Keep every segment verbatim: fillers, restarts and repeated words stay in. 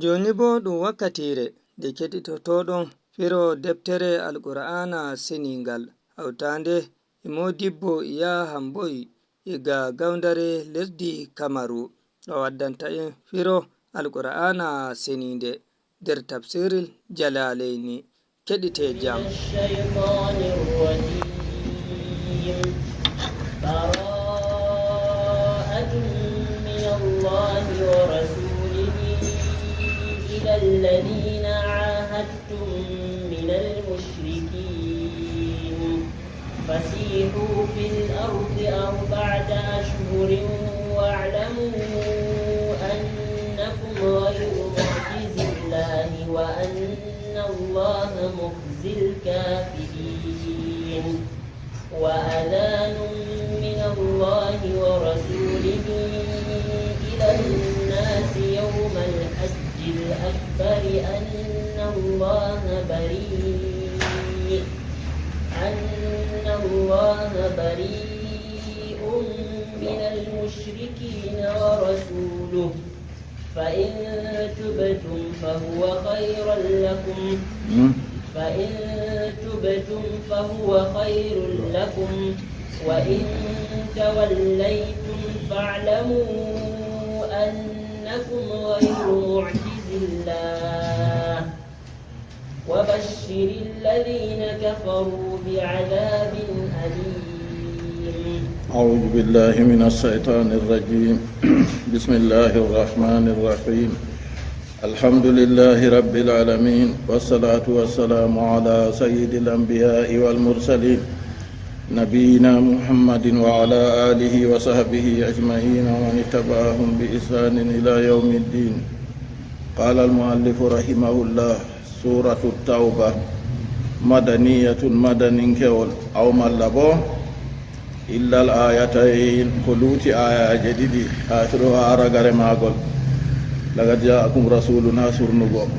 Jooni boo ɗum wakkatiire nde keɗitotoɗon firo deftere Alqur'aana Seniingal, hawtaande e moodibbo Yaaha Mboy iga gawndare lesdi Kamaru, o addanta en firo Alqur'aana Seniinde nder Tafsiril Jalaaleyni. Keɗitee jam. من الشيطان الرجيم. براءة من الله ورسوله إلى الذين عاهدتم من المشركين. فسيحوا في الأرض أربعة أشهر واعلموا أنكم غير معجز الله وأن الله مخزي الكافرين. وأذان من الله ورسوله إلى الناس يوم الحج الأكبر أن الله بريء، أن الله بريء من المشركين ورسوله، فإن تبتم فهو خيرا لكم، فإن تبتم فهو خير لكم، وإن توليتم فاعلموا أنكم غير معجز الله، وبشر الذين كفروا بعذاب أليم. أعوذ بالله من الشيطان الرجيم. بسم الله الرحمن الرحيم. الحمد لله رب العالمين، والصلاة والسلام على سيد الأنبياء والمرسلين، نبينا محمد وعلى آله وصحبه أجمعين ومن اتبعهم بإحسان إلى يوم الدين. قال المؤلف رحمه الله: سورة التوبة، مدنية، madaninkewol, aw malla bo illa al ayatayn, ko luuti aayaaje ɗiɗi, aakhiruha, ragare maagol, laqad jaa'akum rasuulun, haa surnugo.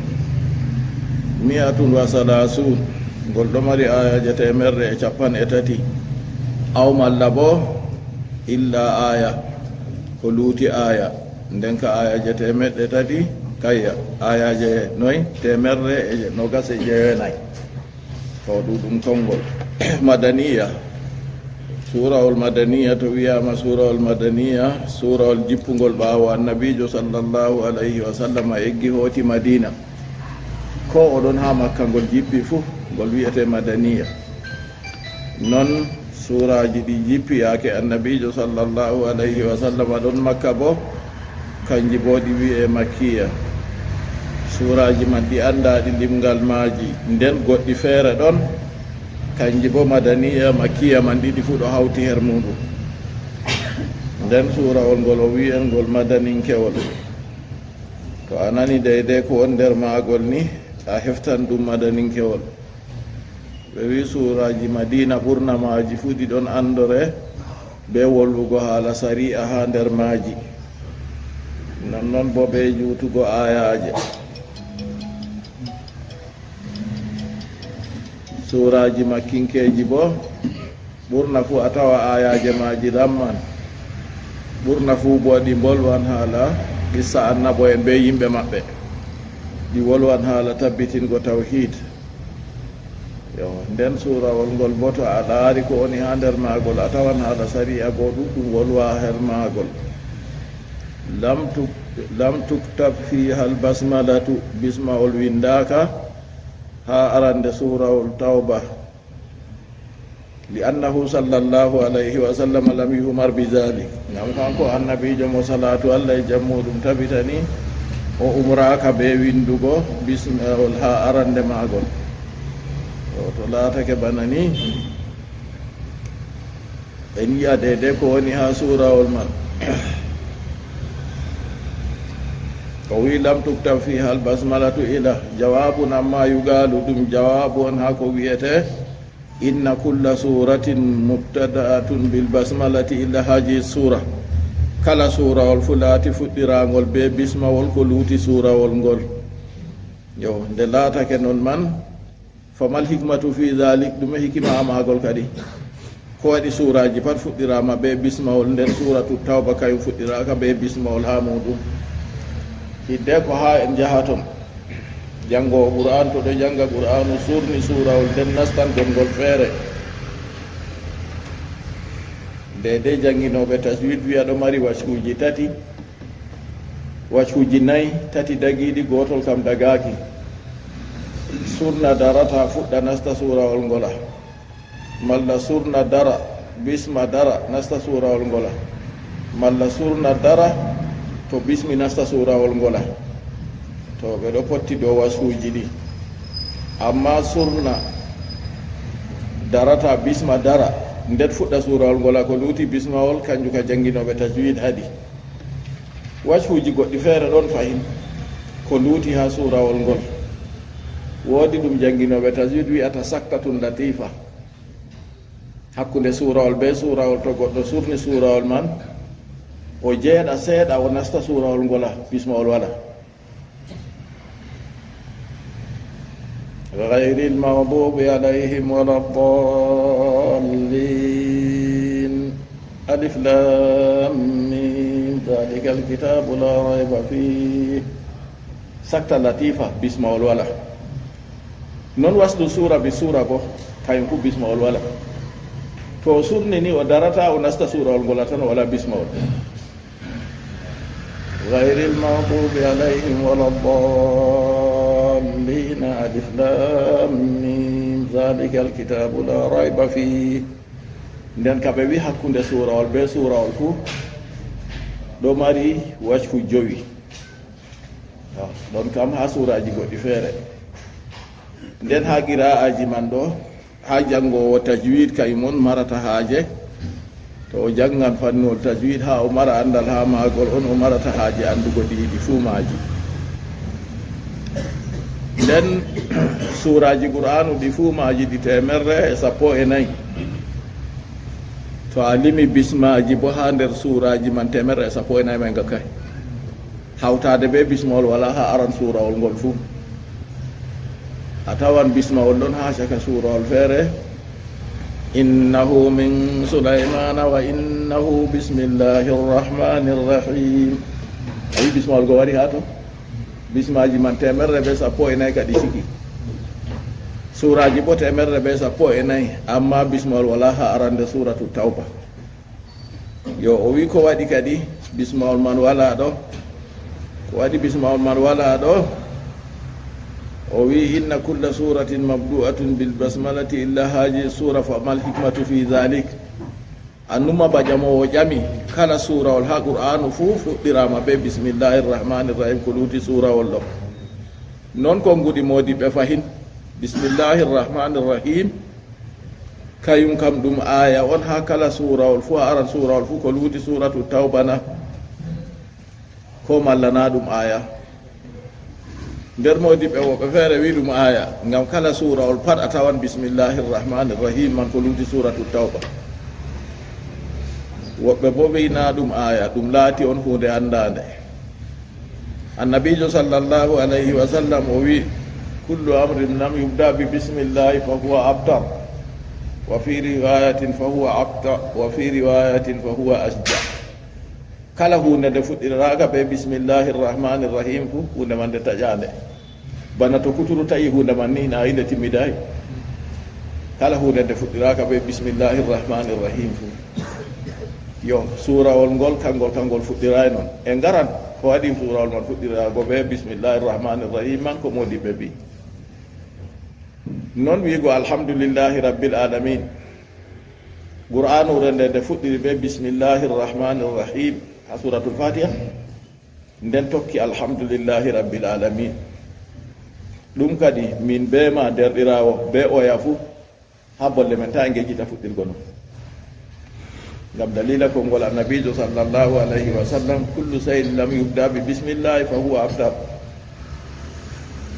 Mi'atun wa salaasun, ngol ɗo mari aayaaje teemerre e cappanɗe tati, aw malla bo illa aaya, ko luuti aaya, nden ka aayaaje teemeɗɗe tati, kayya, aayaaje noy? Teemerre e noogas e jeenayi. To ɗuɗum konngol. Madaniya. Suurawol madaniya, to wiyaama suurawol madaniya, suurawol jippungol ɓaawo Annabiijo sallallahu alayhi wa sallam eggi hooti Madiina. Ko o ɗon haa Makka ngol jippi fuu, ngol wi'etee madaniya. Non suuraaji ɗi jippi yaake Annabiijo sallallahu alayhi wa sallam ɗon Makka boo, kanji boo ɗi wi'ee makkiya. Suuraaji man ɗi anndaaɗi limgal maaji, nden goɗɗi feere ɗon, kanji boo madaniya, makkiya man ɗiɗi fuu ɗo hawti her muuɗum. Nden suurawol ngol o wi'en ngol madaninkewol. To a nani deydey ko woni nder maagol ni, a heftan ɗum madaninkewol. Ɓe wi'i suuraaji Madiina ɓurna maaji fuu ɗi ɗon anndore bee wolwugo haala sari'a haa nder maaji, nonnon boo bee juutugo aayaaje. Suuraaji makkinkeeji boo, ɓurna fuu a tawa aayaaje maaji lamman, ɓurna fuu boo ɗi mbolwan haala qissa annabo'en bee yimɓe maɓɓe, ɗi wolwan haala tabbitingo tawhiid. Yo, nden suurawol ngol boo, to a laari ko woni haa nder maagol, a tawan haala sari'a boo ɗuuɗɗum wolwa her maagol. Lam tuk-, lam tuktab fiiha al-basmalatu, bismawol winndaaka haa arande suurawol Tawba. Li annahu sallallahu alayhi wa sallam lam yu'mar bi zalik. Ngam kanko Annabiijo mo salaatu Allah e jam muuɗum tabitani, o umraaka bee winndugo bismawol haa arande maagol. To, to laatake bana ni, en yi'a deydey ko woni haa suurawol man. O wi'i, "Lam tuktab fiiha al-basmalatu ila." Jawaabun amma yuqaalu, ɗum jawaabu on haa ko wi'etee, "Inna kulla suuratin mubtada'atun bil basmalati illa haazihi suura." Kala suurawol fuu laati fuɗɗiraangol bee bismawol ko luuti suurawol ngol. Yo, nde laatake non man, "Famal hikmatu fi zalik?" Ɗume hikima maagol kadi? Ko waɗi suuraaji pat fuɗɗiraama bee bismawol, nden suuratu Tawba kayum fuɗɗiraaka bee bismawol haa muuɗum? Hidde ko haa en njaha toon. Janngo Qur'aan, to ɗo jannga Qur'aanu, surni suurawol nden, nastan gonngol feere. Nde de jannginooɓe tajwid wi'a ɗo mari wajhuuji tati, wajhuuji nayi, tati dagiiɗi, gootol kam dagaaki. Surna darata fuɗɗa nasta suurawol ngola. Malla surna dara, bisma dara, nasta suurawol ngola. Malla surna dara, to bismi nasta suurawol ngola. To ɓe ɗo potti dow wasuuji ɗi. Amma surna darata, bisma dara, ndet fuɗɗa suurawol ngola, ko luuti bismawol, kanjum ka jannginooɓe tajwid haɗi. Wajhuuji goɗɗi feere ɗon fahin, ko luuti haa suurawol ngol. Woodi ɗum jannginooɓe tajwid wi'ata sakkatun latifa. Hakkunde suurawol bee suurawol, to goɗɗo surni suurawol man, o jeeɗa seeɗa, o nasta suurawol ngola, bismawol wala. غير المغضوب عليهم ولا الضالين. ألف لام ميم. ذلك الكتاب لا ريب فيه. Sakta latifa, bismawol wala. Non waslu suura bi suura bo, kañum fu bismawol wala. To o surni ni, o darata, o nasta suurawol ngol tan, o wala bismawol. غير المغضوب عليهم ولا الضالين. ألف لام ميم. ذلك الكتاب لا ريب فيه. Nden ka ɓe wi hakkunde suurawol bee suurawol fu ɗo mari wajhu jowi. Ah, ɗon kam haa suuraaji goɗɗi feere. Nden haa qira'aaji man ɗo, haa janngoowo tajwid kañum on marata haaje. To o janngan fannuwol tajwid haa o mara anndal haa maagol, on o marata haaje anndugo ɗi, ɗi fuu maaji. Nden suuraaji Qur'aanu ɗi fuu maaji ɗi teemerre e sappo e nayi. To a limi bismaaji bo haa nder suuraaji man teemerre e sappo e nayi may ngakkaay. Hawtaade bee bismawol wala haa aran suurawol ngol fuu. A tawan bismawol ɗon haa caka suurawol feere. إنه من سليمان وإنه بسم الله الرحمن الرحيم. A yi bismawol go wari haa to? Bismaaji man teemerre bee sappo e nayi kadi ciki. Suuraaji bo teemerre bee sappo e nayi, amma bismawol wala haa arande suuratu Tawba. Yo, o wi ko waɗi kadi bismawol man wala ɗo? Ko waɗi bismawol man wala ɗo? O wi: إن كل سورة مبدوءة بالبسملة إلا هذه السورة فما الحكمة في ذلك؟ Annuma ba ƴamoowo ƴami, kala suurawol haa Qur'aanu fuu fuɗɗiraama bee bismillahir rahmanir rahim, ko luuti suurawol ɗo? Non konnguɗi moodiɓɓe fahin, bismillahir rahmanir rahim, kayum kam ɗum aaya on haa kala suurawol fuu, a aran suurawol fuu, ko luuti suuratu Tawba na? Ko malla na ɗum aaya? Nder moodiɓɓe woɓɓe feere wi ɗum aaya, ngam kala suurawol pat a tawan bismillahir rahmanir rahim man ko luuti suuratu Tawba. Woɓɓe bo wi na ɗum aaya, ɗum laati on huunde anndaande. Annabiijo sallallahu alayhi wa sallam o wi: كل أمر لم يبدأ ببسم الله فهو أبتر، وفي رواية فهو أبطأ، وفي رواية فهو أشجع. Kala huunde nde fuɗɗiraaka bee bismillahir rahmanir rahim fu, huunde man nde taƴaande. Bana to kuturu taƴi huunde man ni, na inde timmidaay. Kala huunde nde fuɗɗiraaka bee bismillahir rahmanir rahim fu. Yo, suurawol ngol, kangol, kangol fuɗɗiraay non. En ngaran ko waɗi suurawol man fuɗɗiraago bee bismillahir rahmanir rahim man, ko moodiɓɓe bi. Non wi'go alhamdulillahi rabbil alamin. Qur'aanu ure nde, nde fuɗɗiri bee bismillahir rahmanir rahim haa suuratul Fatiha, nden tokki alhamdulillahi rabbil alamin. Ɗum kadi, min bee ma, deerɗiraawo, bee oya fuu, haa bolle men, taa en ngejjita fuɗɗirgo non. Ngam daliila konngol Annabiijo sallallahu alayhi wa sallam: كل شيء لم يبدأ ببسم الله فهو أبتر.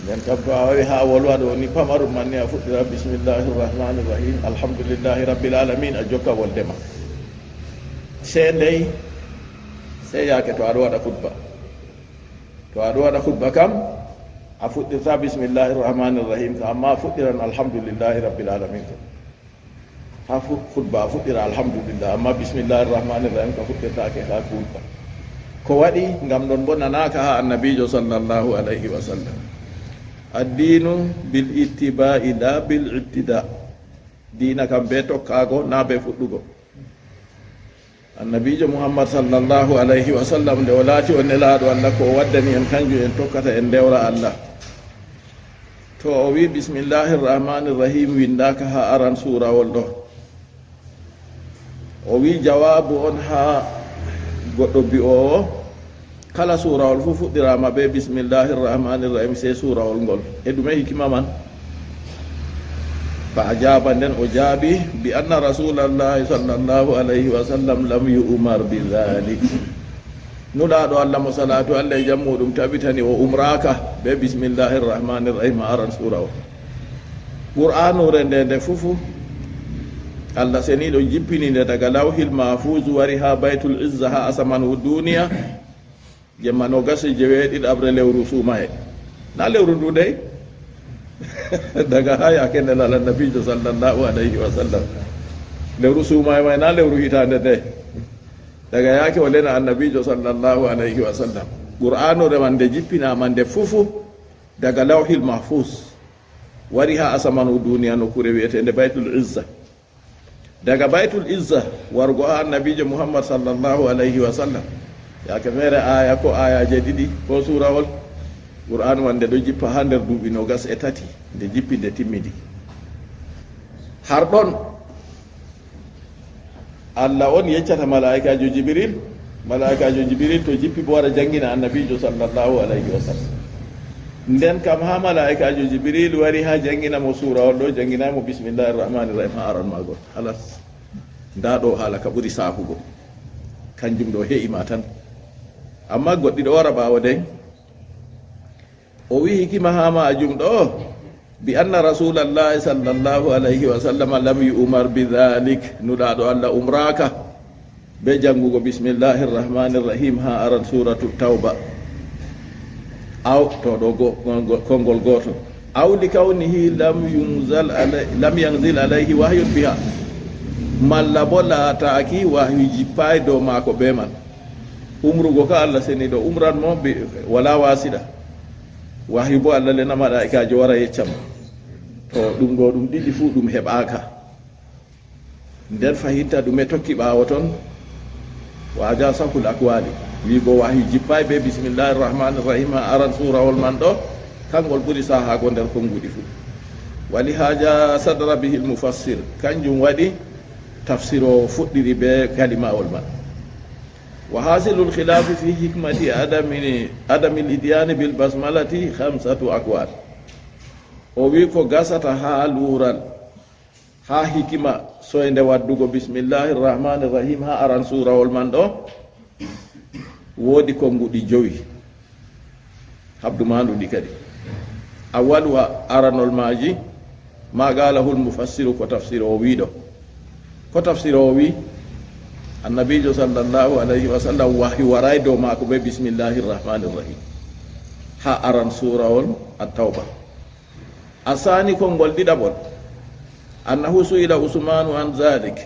Nden kam, to a wawi haa wolwa ɗo ni pamarum man ni, a fuɗɗira bismillahir rahmanir rahim, alhamdulillahi rabbil alamin, a jokka wolde ma. Sey ndey, sey yaake to aɗo waɗa khutba. To aɗo waɗa khutba kam, a fuɗɗirta bismillahir rahmanir rahim kam, amma a fuɗɗiran alhamdulillahi rabbil alamin kam. Haa fu-, khutba a fuɗɗira alhamdulillah, amma bismillahir rahmanir rahim ka fuɗɗirtaake haa khutba. Ko waɗi ngam ɗon bo nanaaka haa Annabiijo sallallahu alayhi wa sallam. Addiinu bil ittiba'i la bil ibtida. Diina kam be tokkaago, na be fuɗɗugo. Annabiijo Muhammad sallallahu alayhi wa sallam, nde o laati o nelaaɗo Allah, ko o waddani en, kanjum en tokkata, en ndewra Allah. To o wi, "Bismillahir Rahmanir Rahim" windaaka haa aran suurawol ɗo. O wi jawaabu on haa goɗɗo bi'oowo, kala suurawol fuu fuɗɗiraama be "Bismillahir Rahmanir Rahim" sey suurawol ngol. E ɗume hikima man? Fa ajaaba, nden o jaabi, "Bi anna Rasulallahi sallallahu alayhi wa sallam lam yu'mar bi dhalik." Nulaaɗo Allah mo salaatu Allah e jam muuɗum tabitani o umraaka be "Bismillahir Rahmanir Rahim" haa aran suurawol. Qur'aanure nde, nde fufu, Allah seniiɗo jippini nde daga Lawhil Mahfuz, wari haa Baytul Izza, haa asamanu duniya, jemma noogas e jeweeɗiɗaɓre lewru suumaye. Na lewru ndu dey? Daga haa yaake nelal Annabiijo sallallahu alayhi wa sallam. Lewru suumaye may na lewru hitaande dey. Daga yaake o lena Annabiijo sallallahu alayhi wa sallam. Qur'aanure man nde jippinaama nde fufu daga Lawhil Mahfuz. Wari haa asamanu duniya nokkuure wi'eteende Baytul Izza. Daga Baytul Izza warugo haa Annabiijo Muhammad sallallahu alayhi wa sallam. Yaake feere aaya ko aayaaje ɗiɗi ko suurawol. Qur'aanu man nde ɗo jippa haa nder duuɓi noogas e tati. Nde jippi nde timmidi. Har ɗon Allah on yeccata malaa'ikaajo Jibril, malaa'ikaajo Jibril to jippi bo wara jangina Annabiijo sallallahu alayhi wa sallam. Nden kam haa malaa'ikaajo Jibril wari haa jangina mo suurawol ɗo, jangina mo "Bismillahir Rahmanir Rahim" haa aran maagol. Halas. Ndaa ɗo haala ka ɓuri saakugo. Kanjum ɗo he'i ma tan. Amma goɗɗi ɗo wara ɓaawo dey. O wi hikima haa maajum ɗo, "Bi anna Rasulallahi sallallahu alayhi wa sallam lam yu'mar bi dhalik." Nulaaɗo Allah umraaka be jangugo "Bismillahir Rahmanir Rahim" haa aran Suuratu Tawba. Aw, to ɗo go-, go-, konngol gooto. "Aw li kawnihi lam yunzal alay-, lam yanzil alayhi wahyun biha." Malla bo laataaki wahyu jippaay dow maako be man. Umrugo ka Allah seniiɗo umran mo bi-, wala waasiɗa. Wahyu bo Allah lena malaa'ikaajo wara yecca mo. To ɗum ɗo ɗum ɗiɗi fuu ɗum heɓaaka. Nden fahinta ɗume tokki ɓaawo ton? Wa haja sahul akwali. Wi'go wahyu jippaay be "Bismillahir Rahmanir Rahim" haa aran suurawol man ɗo, kangol ɓuri sahaago nder konnguɗi fuu. Wa li haja sadara bihil mufassir. Kanjum waɗi tafsiroowo fuɗɗiri be kalimawol man. Wa hasilul khilafi fi hikmati adami, adamil ityani bil basmalati khamsatu aqwal. O wi ko gasata haa luural, haa hikima soynde waddugo "Bismillahir Rahmanir Rahim" haa aran suurawol man ɗo, woodi konnguɗi jowi. Habdu maandu ɗi kadi. Awwaluha, aranol maaji, ma qalahul mufassiru, ko tafsiroowo wi ɗo. Ko tafsiroowo wi, Annabiijo sallallahu alayhi wa sallam wahyu waraay dow maako be "Bismillahir Rahmanir Rahim" haa aran suurawol At-Tawba. Asaani, konngol ɗiɗaɓol, annahu su'ila Usmanu an dhalik,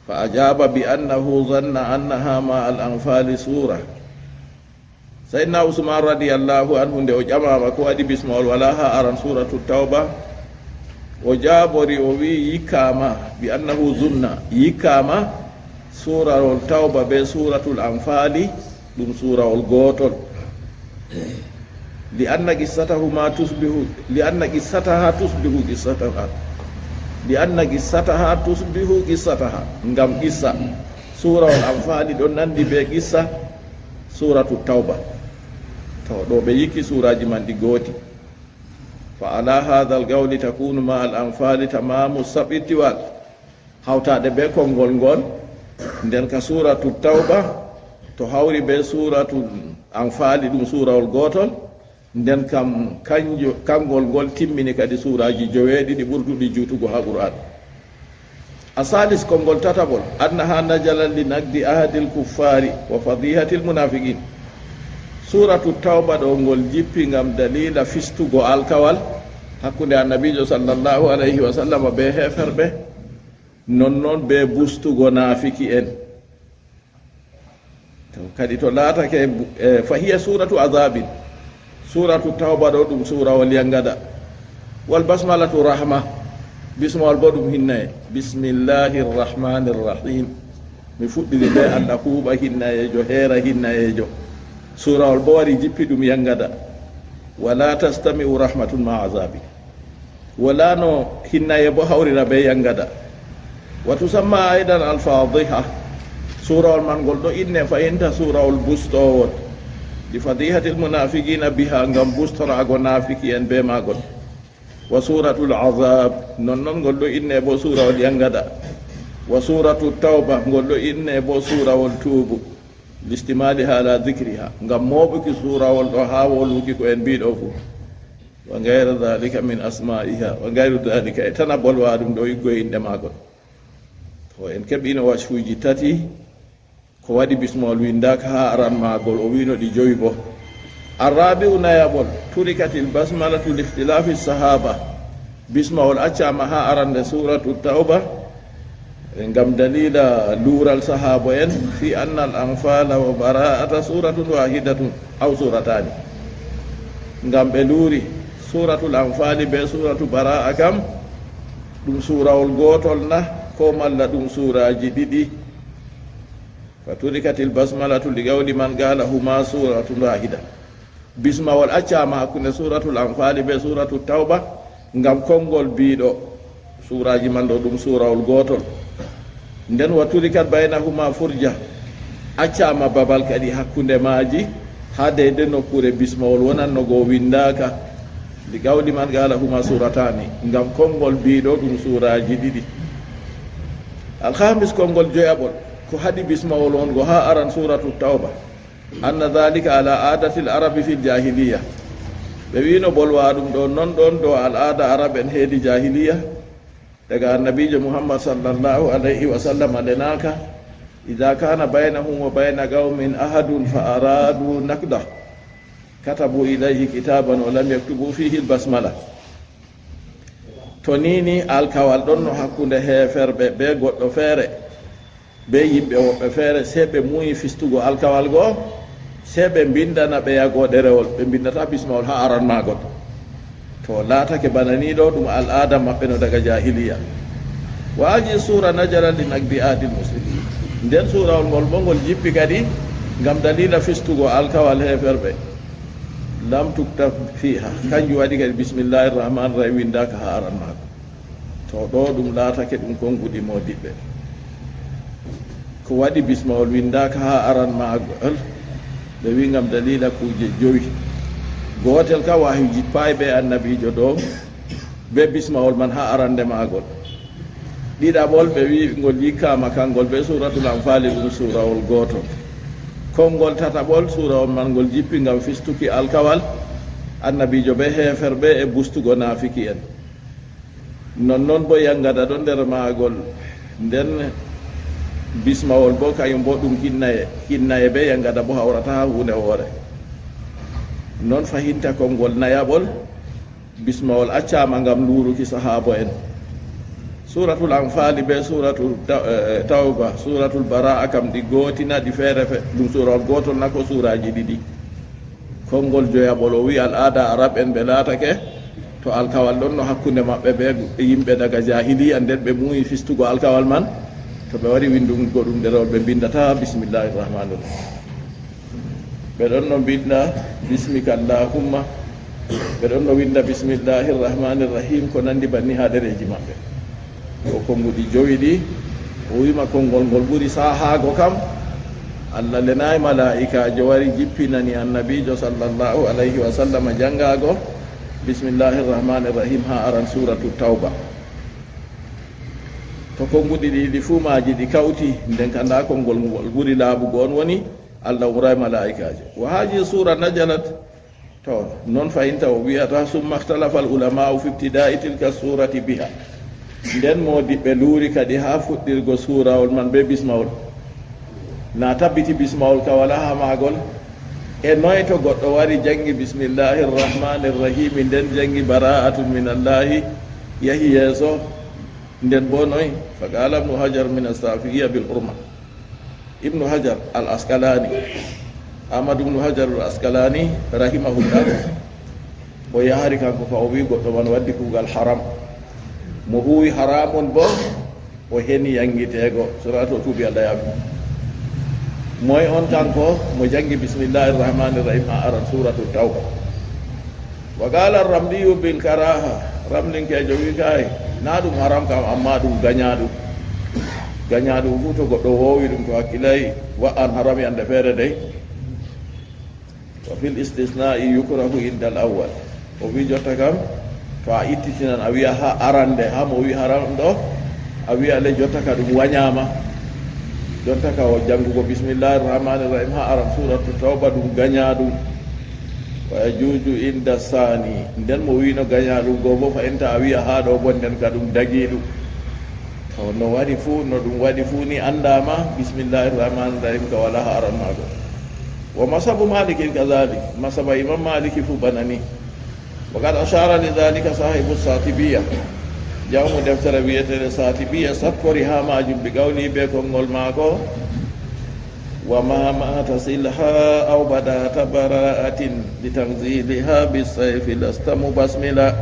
fa ajaba bi annahu zanna annaha ma al-Anfali sura. Sayyidina Usman radiyallahu anhu, nde o ƴamaama ko waɗi bismawol wala haa aran Suratu Tawba, o jaabori, o wi'i, yikkaama, bi annahu zunna, yikkaama Surawol Tawba be Suratul Anfali ɗum surawol gootol. Li anna qissatahuma tusbihu, li anna qissataha tusbihu qissataha. Li anna qissataha tusbihu qissataha. Ngam qissa Surawol Anfali ɗon nandi be qissa Suratu Tawba. To, ɗo ɓe yikki suraji man ɗi gooti. Fa ala hadha al-qawli takunu ma al-Anfali tamamu sab'i tiwal. Hawtaade be konngol ngol, nden ka Suratu Tawba, to hawri be Suratu Anfali, ɗum surawol gootol, nden kam kanjo, kanngol ngol timmini kadi suraaji joweeɗiɗi ɓurduɗi juutugo haa Qur'an. Asalis, konngol tataɓol, annaha nazalat li naqdi ahdil kuffari wa fadihatil munafiqin. Suratu Tawba ɗo ngol jippi ngam dalila fistugo alkawal hakkunde Annabiijo sallallahu alayhi wa sallam be heeferɓe, nonnon be bustugo naafiki en. Kadi to laatake bu-, e, fa hiya suratu azabin. Suratu Tawba ɗo ɗum surawol yangada. Wal basmalatu rahma. Bismawol bo ɗum hinnaye. Bismillahir rahmanir rahim. Mi fuɗɗiri be Allah huuɓa hinnayejo, heera hinnayejo. Surawol bo wari jippi ɗum yangada. Wala tastami'u rahmatun ma azabi. Wala no hinnaye bo hawrira be yangada. Wa tusamma aidan al-Fadiha. Surawol man ngol ɗo inne fayinta surawol bustowol. Li fadihatil munafiqina biha, ngam bustoraago nafiki en be magol. Wa suratul azab, non non ngol ɗo inne bo surawol yangada. Wa suratul tauba, ngol ɗo inne bo surawol tubu. Listimaliha ala dhikriha, ngam moɓuki surawol ɗo ha woluki ko en mbiɗo fu. Wa gayra dhalika min asma'iha, wa gayru dhalika, e tana bolwa ɗum ɗo iggo inɗe magol. To en keɓino wasfuji tati, ko waɗi bismawol windaka ha aran magol, o wino ɗi jowi bo. Arrabi'u, nayaɓol, turikatil basmalatu li ikhtilafi sahaba. Bismawol accama ha arande suratu Tauba, e, ngam dalila lural sahabo en, fi anna al anfala wa bara'ata suratun wahidatun aw suratani. Ngam ɓe luuri suratul anfali be suratu bara'a kam ɗum surawol gotol na, ko malla ɗum suraji ɗiɗi. Fa turikatil basmalatu li qawli man qala huma suratun wahida. Bismawol accama hakkunde suratul anfali be suratul tauba ngam kongol biɗo suraji man ɗo ɗum surawol gotol. Nden wa turikat bainahuma furja, accama babal kadi hakkunde maji, ha deyde nokkure bismawol wonanno go windaka. Li qawli man qala huma suratani, ngam kongol biɗo ɗum suraji ɗiɗi. Alhamis, kongol joyaɓol, ko haɗi bismawol wongo ha aran suratu tauba. Anna dhalika ala adati al arabi fil jahiliya. Ɓe wino bolwa ɗum ɗo non ɗon dow al'ada arab en hedi jahiliya. Daga annabijo Muhammad sallallahu alayhi wa sallam lenaka, idha kana bainahum wa baina qaumin ahadun fa aradu naqda, katabu ilayhi kitaban wa lam yaktubu fihi al basmala. To nini alkawal ɗonno hakkunde heferɓe be goɗɗo feere, be yimɓe woɓɓe feere, sey ɓe muuyi fistugo alkawal goo, sey ɓe mbindana ɓe yago ɗerewol, ɓe mbindata bismawol haa aran maagol. To laatake bana ni ɗo, ɗum al'aada maɓɓe no daga jahiliya. Wa haji sura najala li naqdi ahdil muslimin. Nden suurawol ngol bo ngol jippi kadi ngam dalila fistugo alkawal heferɓe. Lam tuktab fiha. Kanjum waɗi kadi bismillahir rahmanir rahim windaaka haa aran maagol. To ɗo ɗum laatake ɗum konguɗi moodiɓɓe. Ko waɗi bismawol windaaka haa aran maagol? Ɓe wi ngam dalila kuuje jowi. Gootel ka wahi jippaay be annabijo ɗo be bismawol man haa arande maagol. Ɗiɗaɓol, ɓe wi ngol yikkama kangol be suratul anfali, ɗum surawol gootol. Konngol tataɓol, surawol man ngol jippi ngam fistuki alkawal annabijo be heferɓe e bustugo naafiki en. Nonnon bo yangada ɗo nder maagol, nden bismawol bo kañum bo ɗum hinnaye, hinnaye be yangada bo hawrata haa huunde woore. Non fahinta konngol nayaɓol, bismawol accama ngam luuruki sahaabo en. Suratul Anfali be suratul Ta-, eh, Tawba, suratul Bara'a kam ɗi gootina, ɗi feere fe-, ɗum surawol gootol na ko suraaji ɗiɗi. Konngol joyaɓol o wi al'aada arab en ɓe laatake, to alkawal ɗon no hakkunde maɓɓe be yimɓe daga jahiliya, nden ɓe muuyi fistugo alkawal man, to ɓe wari windugo ɗum ɗerewol ɓe mbindata bismillahir rahmanir rahim. Ɓe ɗon no mbinda bismika Allahumma, ɓe ɗon no winda bismillahir rahmanir rahim, ko nandi banni haa ɗereeji maɓɓe. Ko konguɗi jowi ɗi, o wima konngol ngol ɓuri saahaago kam, Allah lenaay malaa'ikaajo wari jippinani annabiijo sallallahu alayhi wa sallam janngaago bismillahir rahmanir rahim haa aran suratu Tawba. To konguɗi ɗiɗi fuu maaji ɗi kawti, nden ka ndaa konngol ngol ɓuri laaɓugo on woni, Allah umray malaa'ikaajo. Wa haji sura najalat, to, non fahinta o wi'ata, summa ikhtalafa al ulama'u fi ibtida'i tilka surati biha. Nden moodiɓɓe luuri kadi haa fuɗɗirgo suurawol man bee bismawol. Na tabbiti bismawol ka wala haa maagol. E noy to goɗɗo wari janngi bismillahir rahmanir rahim, nden janngi bara'atun min Allahi, yahi yeeso, nden bo noy? Fa qala Ibnu Hajar min as-Safiya bil hurma. Ibnu Hajar al Asqalani, Ahmad ibnu Hajar al Asqalani, rahimahullah, o yahari kanko ka o wi goɗɗo man waddi kuugal haram. Mo huwi haramun bo, o heni yangiteego. Suratu o tuubi, Allah yaafi. Moy on kanko? Mo jangi bismillahi rahmani rahim ha aran suratu Tawba. Wa qala Ramliyu bil karaha. Ramlinkeejo wi kay, na ɗum haram kam, amma ɗum gañaɗum. Gañaɗum fu to goɗɗo wowi ɗum, to hakkilay, wa'an haram yande feere dey. Wa fil istisna'i yukrahu inda al awwal. O wi jotta kam, to a ittitinan, a wiya ha arande, ha mo wi haram ɗo, a wiya le jotta ka ɗum wañama. Jotta ka o jangugo bismillahi rahmani rahim ha aran suratu Tawba, ɗum gañaɗum. Wa yajuju inda sani. Nden mo wino gañaɗum go bo, fa inta a wiya ha ɗo bo, nden ka ɗum dagiɗum. To no waɗi fu, no ɗum waɗi fu ni andama, bismillahi rahmani rahim ka wala ha aran mago. Wa masabu Malikin kadhalik. Masaba Imam Maliki fu bana ni. Wa qad ashara li dhalika sahibu Satibiya. Jawmu deftere wiyeteende Satibiya sakkori ha majum bi qawli, be konngol maako. Wa ma mata silha aw badata bara'atin li tanziliha bis sayfi lasta mubasmila.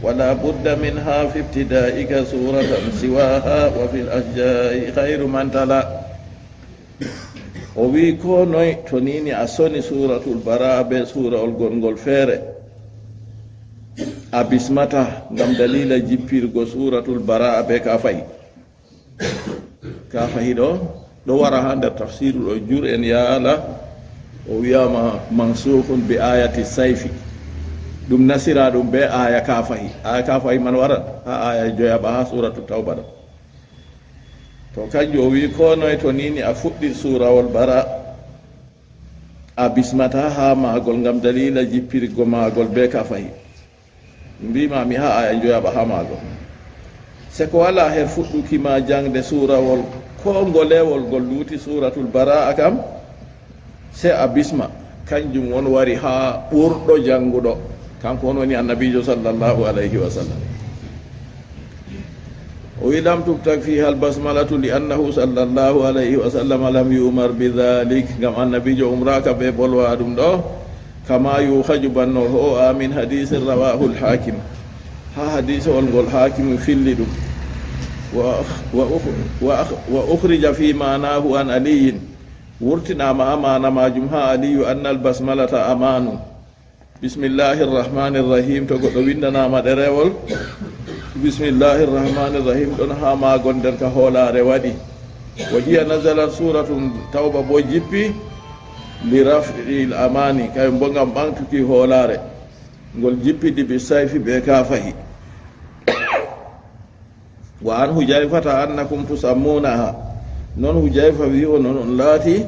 Wa la budda minha fi ibtida'ika suratan siwaha wa fil ashja'i khairu man tala. O wi ko noy to nini a soni suratul bara'a be surawol gongol feere, a bismata ngam dalila jippirgo suratul bara'a be kafahi. Kafahi ɗo, ɗo wara ha nder tafsiru ɗo jur en yaala, o wiyama mansukun bi ayati saifi. Ɗum nasira ɗum be aya kafahi. Aya kafahi man waran ha aya joyaɓa ha suratu Tawba ɗo. To kanjum o wi ko noy to nini a fuɗɗi surawol bara, a bismata ha magol ngam dalila jippirgo magol be kafahi. Mbima mi ha aya joyaɓa ha magol. Se ko wala her fuɗɗuki ma jangde surawol ko ngolewol ngol luti suratul bara'a kam, se a bisma. Kanjum on wari ha ɓurɗo janguɗo, kanko on woni annabijo sallallahu alayhi wa sallam. O wi lam tubtag fiha albasmalatu li annahu sallallahu alayhi wa sallam lam yumar bi dhalik, ngam annabijo umraka be bolwa ɗum ɗo. Kama yukhaju banno ho a min hadisin rawahu alhakim, ha hadisewol ngol hakimu filli ɗum. Wa, wa, ukh- wa, ukh- wa ukhrija fi manahu an aliyin. Wurtinama ha mana majum ha Aliyu anna albasmalata amanu. Bismillahi rrahmani rrahim. To goɗɗo windanama ɗerewol bismillahi rrahmani rrahim ɗon ha magon nder ka holare waɗi. Wa hiya nazalat suratun tawba bo jippi li raf'il amani, kayum bo ngam ɓamtuki holare. Ngol jippidi bi sayfi be kafahi. Wa an Hujayfata annakum tusammunaha. Non Hujayfa wi onon on laati.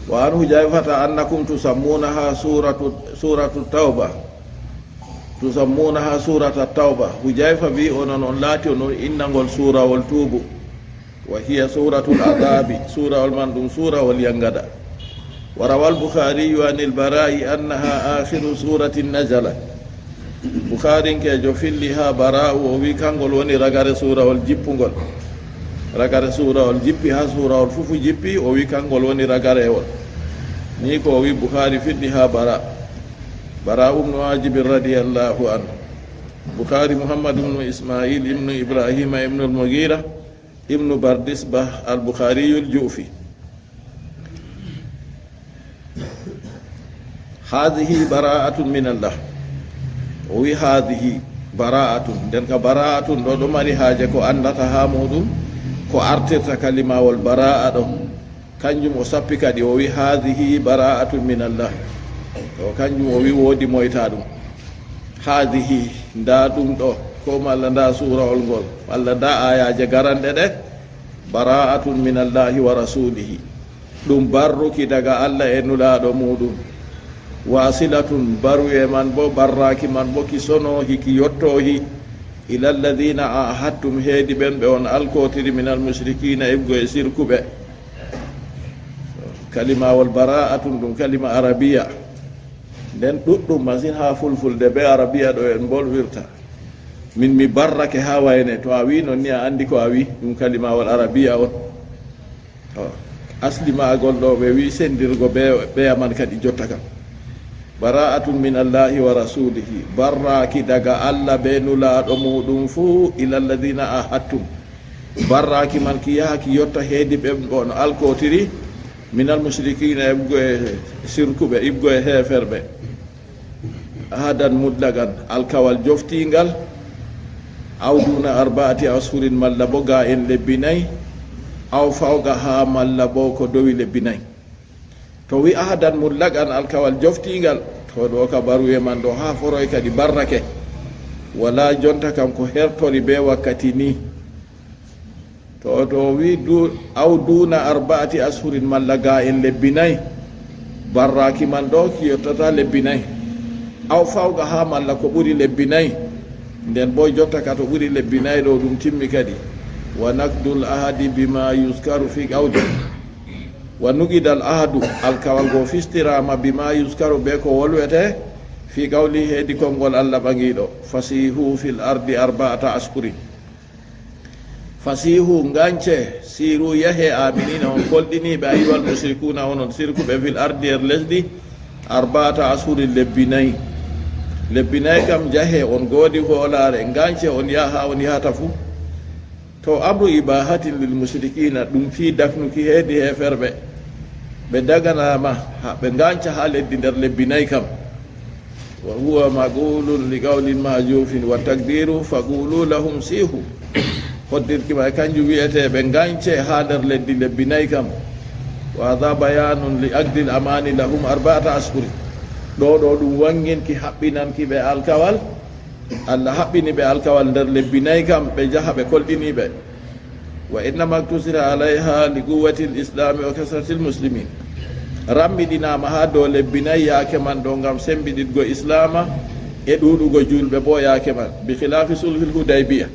Wa an Hujayfata annakum tusammunaha suratu, suratu tawba. Tusammunaha surata tawba. Hujayfa wi onon on laati onon innangol surawol tuubu. Wa hiya suratul adabi, surawol man ɗum surawol yangada. Wa rawal Bukhariyu anil Bara'i annaha akhiru suratin nazalat. Bukharinkejo filli ha Bara'u, o wi kangol woni ragare surawol jippungol. Ragare surawol jippi ha surawol fufu jippi, o wi kangol woni ragarewol. Ni ko o wi Bukhari filli ha Bara. Bara'u ibn Azib radiyallahu anhu. Bukhari Muhammad ibn Ismail ibn Ibrahim ibn al-Mughira ibnu Bardisbah al-Bukhariyul Ju'fi. Hadhihi bara'atun min Allah. O wi hadhihi bara'atun. Nden ka bara'atun ɗo, ɗo mari haaje ko andata ha muɗum, ko artirta kalimawol bara'a ɗo. Kanjum o sappi kadi, o wi hadhihi bara'atun min Allah. To kanjum o wi wodi moyta ɗum. Hadhihi, nda ɗum ɗo, ko malla nda surawol ngol, malla nda ayaje garanɗe ɗe. Bara'atun min Allahi wa rasulihi. Ɗum barruki daga Allah e nulaɗo muɗum. Wasilatun, baruye man bo, barraki man bo, ki sonohi, ki yottohi. Ila alladhina ahadtum, heedi ɓen ɓe on alkotiri, min almushrikina, ibgo e sirkuɓe. Kalimawol bara'atun ɗum kalima arabiya. Nden ɗuɗɗum masin ha fulfulde be arabiya ɗo en bolwirta. Min mi barrake haa wayne, to a wi non ni a anndi ko a wi, ɗum kalimawal arabiya on. To asli maagol ɗo ɓe wi sendirgo be, be aman kadi jotta kam. Bara'atun min Allahi wa rasulihi, barraki daga Allah be nulaaɗo muɗum fuu, ila alladhina ahadtum. Barraki man ki yaha ki yotta heedi ɓe on alkotiri, minal mushrikina, ibgo e sirkuɓe, ibgo e heeferɓe. Ahadan mutlaqan, alkawal joftingal, aw duna arba'ati ashhurin, malla bo ga en lebbi nayi, aw fawqa ha, malla bo ko dowi lebbi nayi. To wi ahadan mutlaqan, alkawal joftingal, to ɗo ka baruye man ɗo ha foroy kadi barrake. Wala jonta kam ko hertori be wakkati ni. To, to wi du-, aw duna arba'ati ashhurin, malla ga en lebbi nayi, barraki man ɗo ki yottata lebbi nayi. Aw fawqa ha, malla ko ɓuri lebbi nayi. Nden bo jotta ka to ɓuri lebbi nayi ɗo ɗum timmi kadi. Wa naqdul ahadi bima yuskaru fi qawli. Wa nuqidal ahadu, alkawal go fistirama bima yuskaru be ko wolwete fi qawli hedi konngol Allah ɓaŋiiɗo. Fasihu fil ardi arba'ata ashhurin. Fasihu, ngance, siru, yahe, aminina, on kolɗiniiɓe, ayyuhal mushrikuna, onon sirkuɓe, fil ardi, er lesdi, arba'ata ashhurin, lebbi nayi. Lebbi nayi kam, jahe, on goodi hoolaare, ngance, on yaha, on yahata fuu. To amru ibahatin lil mushrikina, ɗum fii daknuki heedi heeferɓe. Ɓe daganama, ha, ɓe nganca ha leddi nder lebbi nayi kam. Wa huwa maqulun li qawlin mahjufin wa taqdiru faqulu lahum sihu. Hoddirki ma e kanjum wi'ete ɓe ngance ha nder leddi lebbi nayi kam. Wa hadha bayanun li aqdil amani lahum arba'ata ashhur. Ɗo ɗo ɗum wanginki haɓɓinanki ɓe alkawal. Allah haɓɓini ɓe alkawal nder lebbi nayi kam, ɓe jaha ɓe kolɗini ɓe. Wa innama iktusira alayha li quwwati al-islami wa kasrati al-muslimin. Rammiɗinaama haa dow lebbi nayi yaake man ɗo ngam sembiɗitgo islaama e ɗuuɗugo juulɓe boo yaake man. Bi khilafi sulhil Hudaybiya.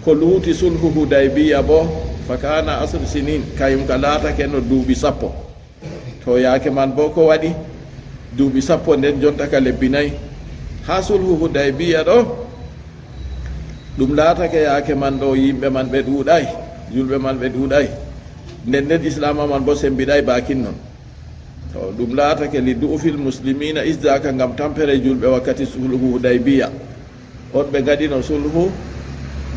Ko luuti sulhu Hudaybiya boo, fa kana asr sinin, kayum ka laatake no duuɓi sappo. To yaake man boo ko waɗi? Duuɓi sappo nden jonta ka lebbi nayi. Haa sulhu Hudaybiya ɗo, ɗum laatake yaake man ɗo yimɓe man ɓe ɗuuɗaay, juulɓe man ɓe ɗuuɗaay. Nden nden islaama man boo sembiɗaay baakin non. To ɗum laatake li du'ufil muslimina, isdaaka ngam tampere juulɓe wakkati sulhu Hudaybiya. On ɓe ngaɗino sulhu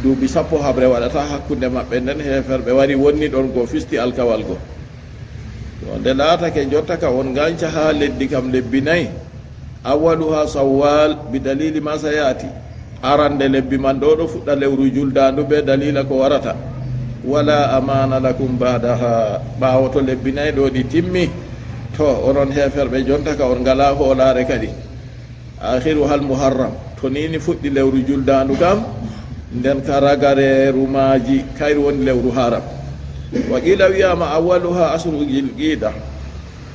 duuɓi sappo, haɓre waɗata hakkunde maɓɓe, nden heeferɓe wari wonni ɗon go fisti alkawal go. To nde laatake jotta ka on nganca haa leddi kam lebbi nayi, awwaluha sawwal bi dalili ma sayati. Arande lebbi man ɗo ɗo fuɗɗa lewru juldaandu be dalila ko warata. Wala amana lakum ba'daha. Ɓaawo to lebbi nayi ɗo ɗi timmi, to onon heeferɓe jonta ka on ngalaa hoolaare kadi. Akhiruhal muharram, to ni ni fuɗɗi lewru juldaandu kam, nden ka ragareeru maaji, kayru woni lewru haram. Wa qila, wi'ama awwaluha asru jilqida.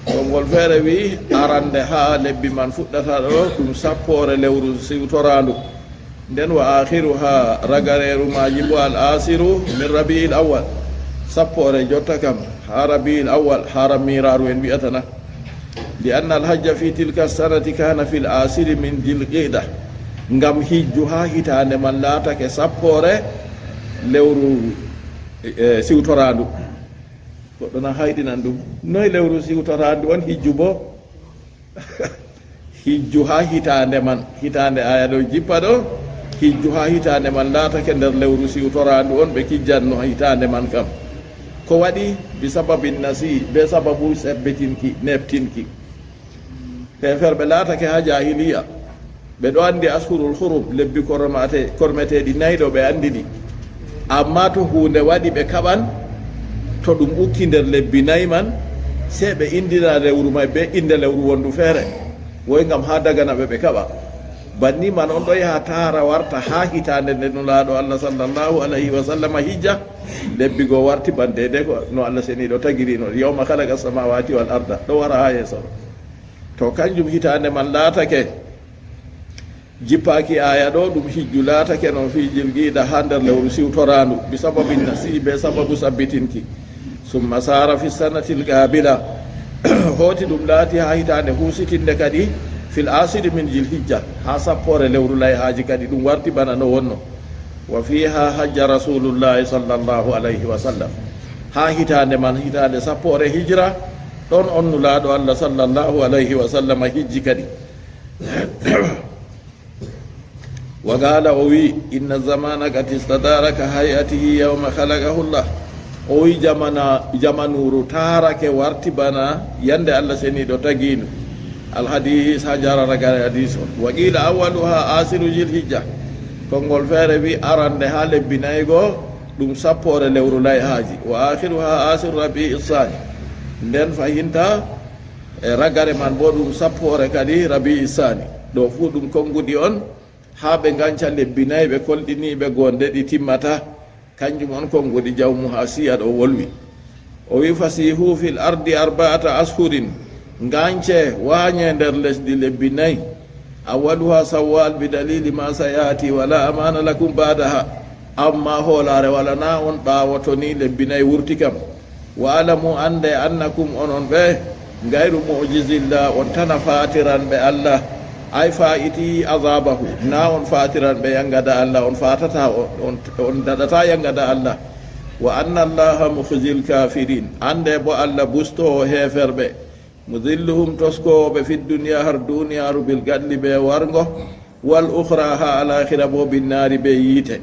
Konngol feere wi'i arande haa lebbi man fuɗɗata ɗo, ɗum sappoore lewru siwtoraandu. Nden wa akhiruha, ragareeru maaji bo al asiru min rabi'il awwal. Sappoore jotta kam, haa rabi'il awwal, haa rammiiraaru en wi'ata na. Li anna al hajja fi tilka sanati kana fil asiri min jilqida. Ngam hijju haa hitaande man laatake sappoore lewru, eh, siwtoraandu. Goɗɗo na hayɗinan ɗum. Noy lewru siwtoraandu on hijju bo? Hijju haa hitaande man, hitaande aya ɗo jippa ɗo, hijju haa hitaande man laatake nder lewru siwtoraandu on, ɓe kijjanno hitaande man kam. Ko waɗi? Bi sababin nasi, be sababu sebbitinki, neɓtinki. Heeferɓe laatake haa jaahiliya, ɓe ɗo anndi ashurul hurum, lebbi kormate-, kormeteeɗi nayi ɗo ɓe anndi ɗi. Ammaa to huunde waɗi ɓe kaɓan, to ɗum ukki nder lebbi nayi man, sey ɓe inndina lewru may bee innde lewru wonndu feere, woy ngam haa dagana ɓe ɓe kaɓa. Banni man on ɗo yaha taara warta haa hitaande nde Nulaaɗo Allah sallallahu alayhi wa sallama hijja, lebbi go warti ban deydey ko no Allah seniiɗo tagiri non, yawma khalaqa samawati wal arda, ɗo wara haa yeeso ɗo. To kanjum hitaande man laatake, jippaaki aaya ɗo, ɗum hijju laatake non fii jilqiida haa nder lewru siwtoraandu, bi sababin nasi, be sababu sabbitinki. Summa saara fi sanatil qaabila, hooti ɗum laati haa hitaande huusitinde kadi, fil asiri min jilhijja, haa sappoore lewru layhaaji kadi ɗum warti bana no wonno. Wa fiha hajja Rasulullahi sallallahu alayhi wa sallam. Haa hitaande man, hitaande sappoore hijra, ɗon on Nulaaɗo Allah sallallahu alayhi wa sallam hijji kadi. Wa qaala, o wi, inna zamana qad istadara ka hay'atihi yawma khalaqahu Allah. O wi, jamana, jamanuuru taarake warti bana yande Allah seniiɗo tagiindu. Alhadis, ha jarara gare hadis on. Wa qila awwaluha asiru Zilhijja. Konngol feere wi arande ha lebbi nayi go, ɗum sappoore lewru layhaaji. Wa akhiruha asiru Rabi'i Sani. Nden fahinta e ragare man bo ɗum sappoore kadi Rabi'i Sani. Ɗo fu ɗum konnguɗi on, ha ɓe nganca lebbi nayi ɓe kolɗini ɓe gonde ɗi timmata. Kanjum on konnguɗi jawmu ha siya ɗo wolwi. O wi, fasihu fil ardi arba'ata ashurin. Ngance, wanye nder lesdi lebbi nayi. Awwaluha Sawwal bi dalili ma sayati, wala amana lakum ba'daha. Amma hoolaare wala na on ɓaawo to ni lebbi nayi wurti kam. Wa alamu, ande, annakum, onon ɓe, gayru mu'jizillah, on tana faatiranɓe Allah. Ay faa'iti azabahu, na on faatiranɓe yangada Allah, on faatata, on, on, on daɗata yangada Allah. Wa anna Allaha mukhzil kafirin, ande bo Allah bustoowo heeferɓe. Mudhilluhum, toskoowo ɓe, fi dunya, har duniyaaru, bil gadli, be warngo, wal ukhra, ha alakhira bo, bin nari, be yiite.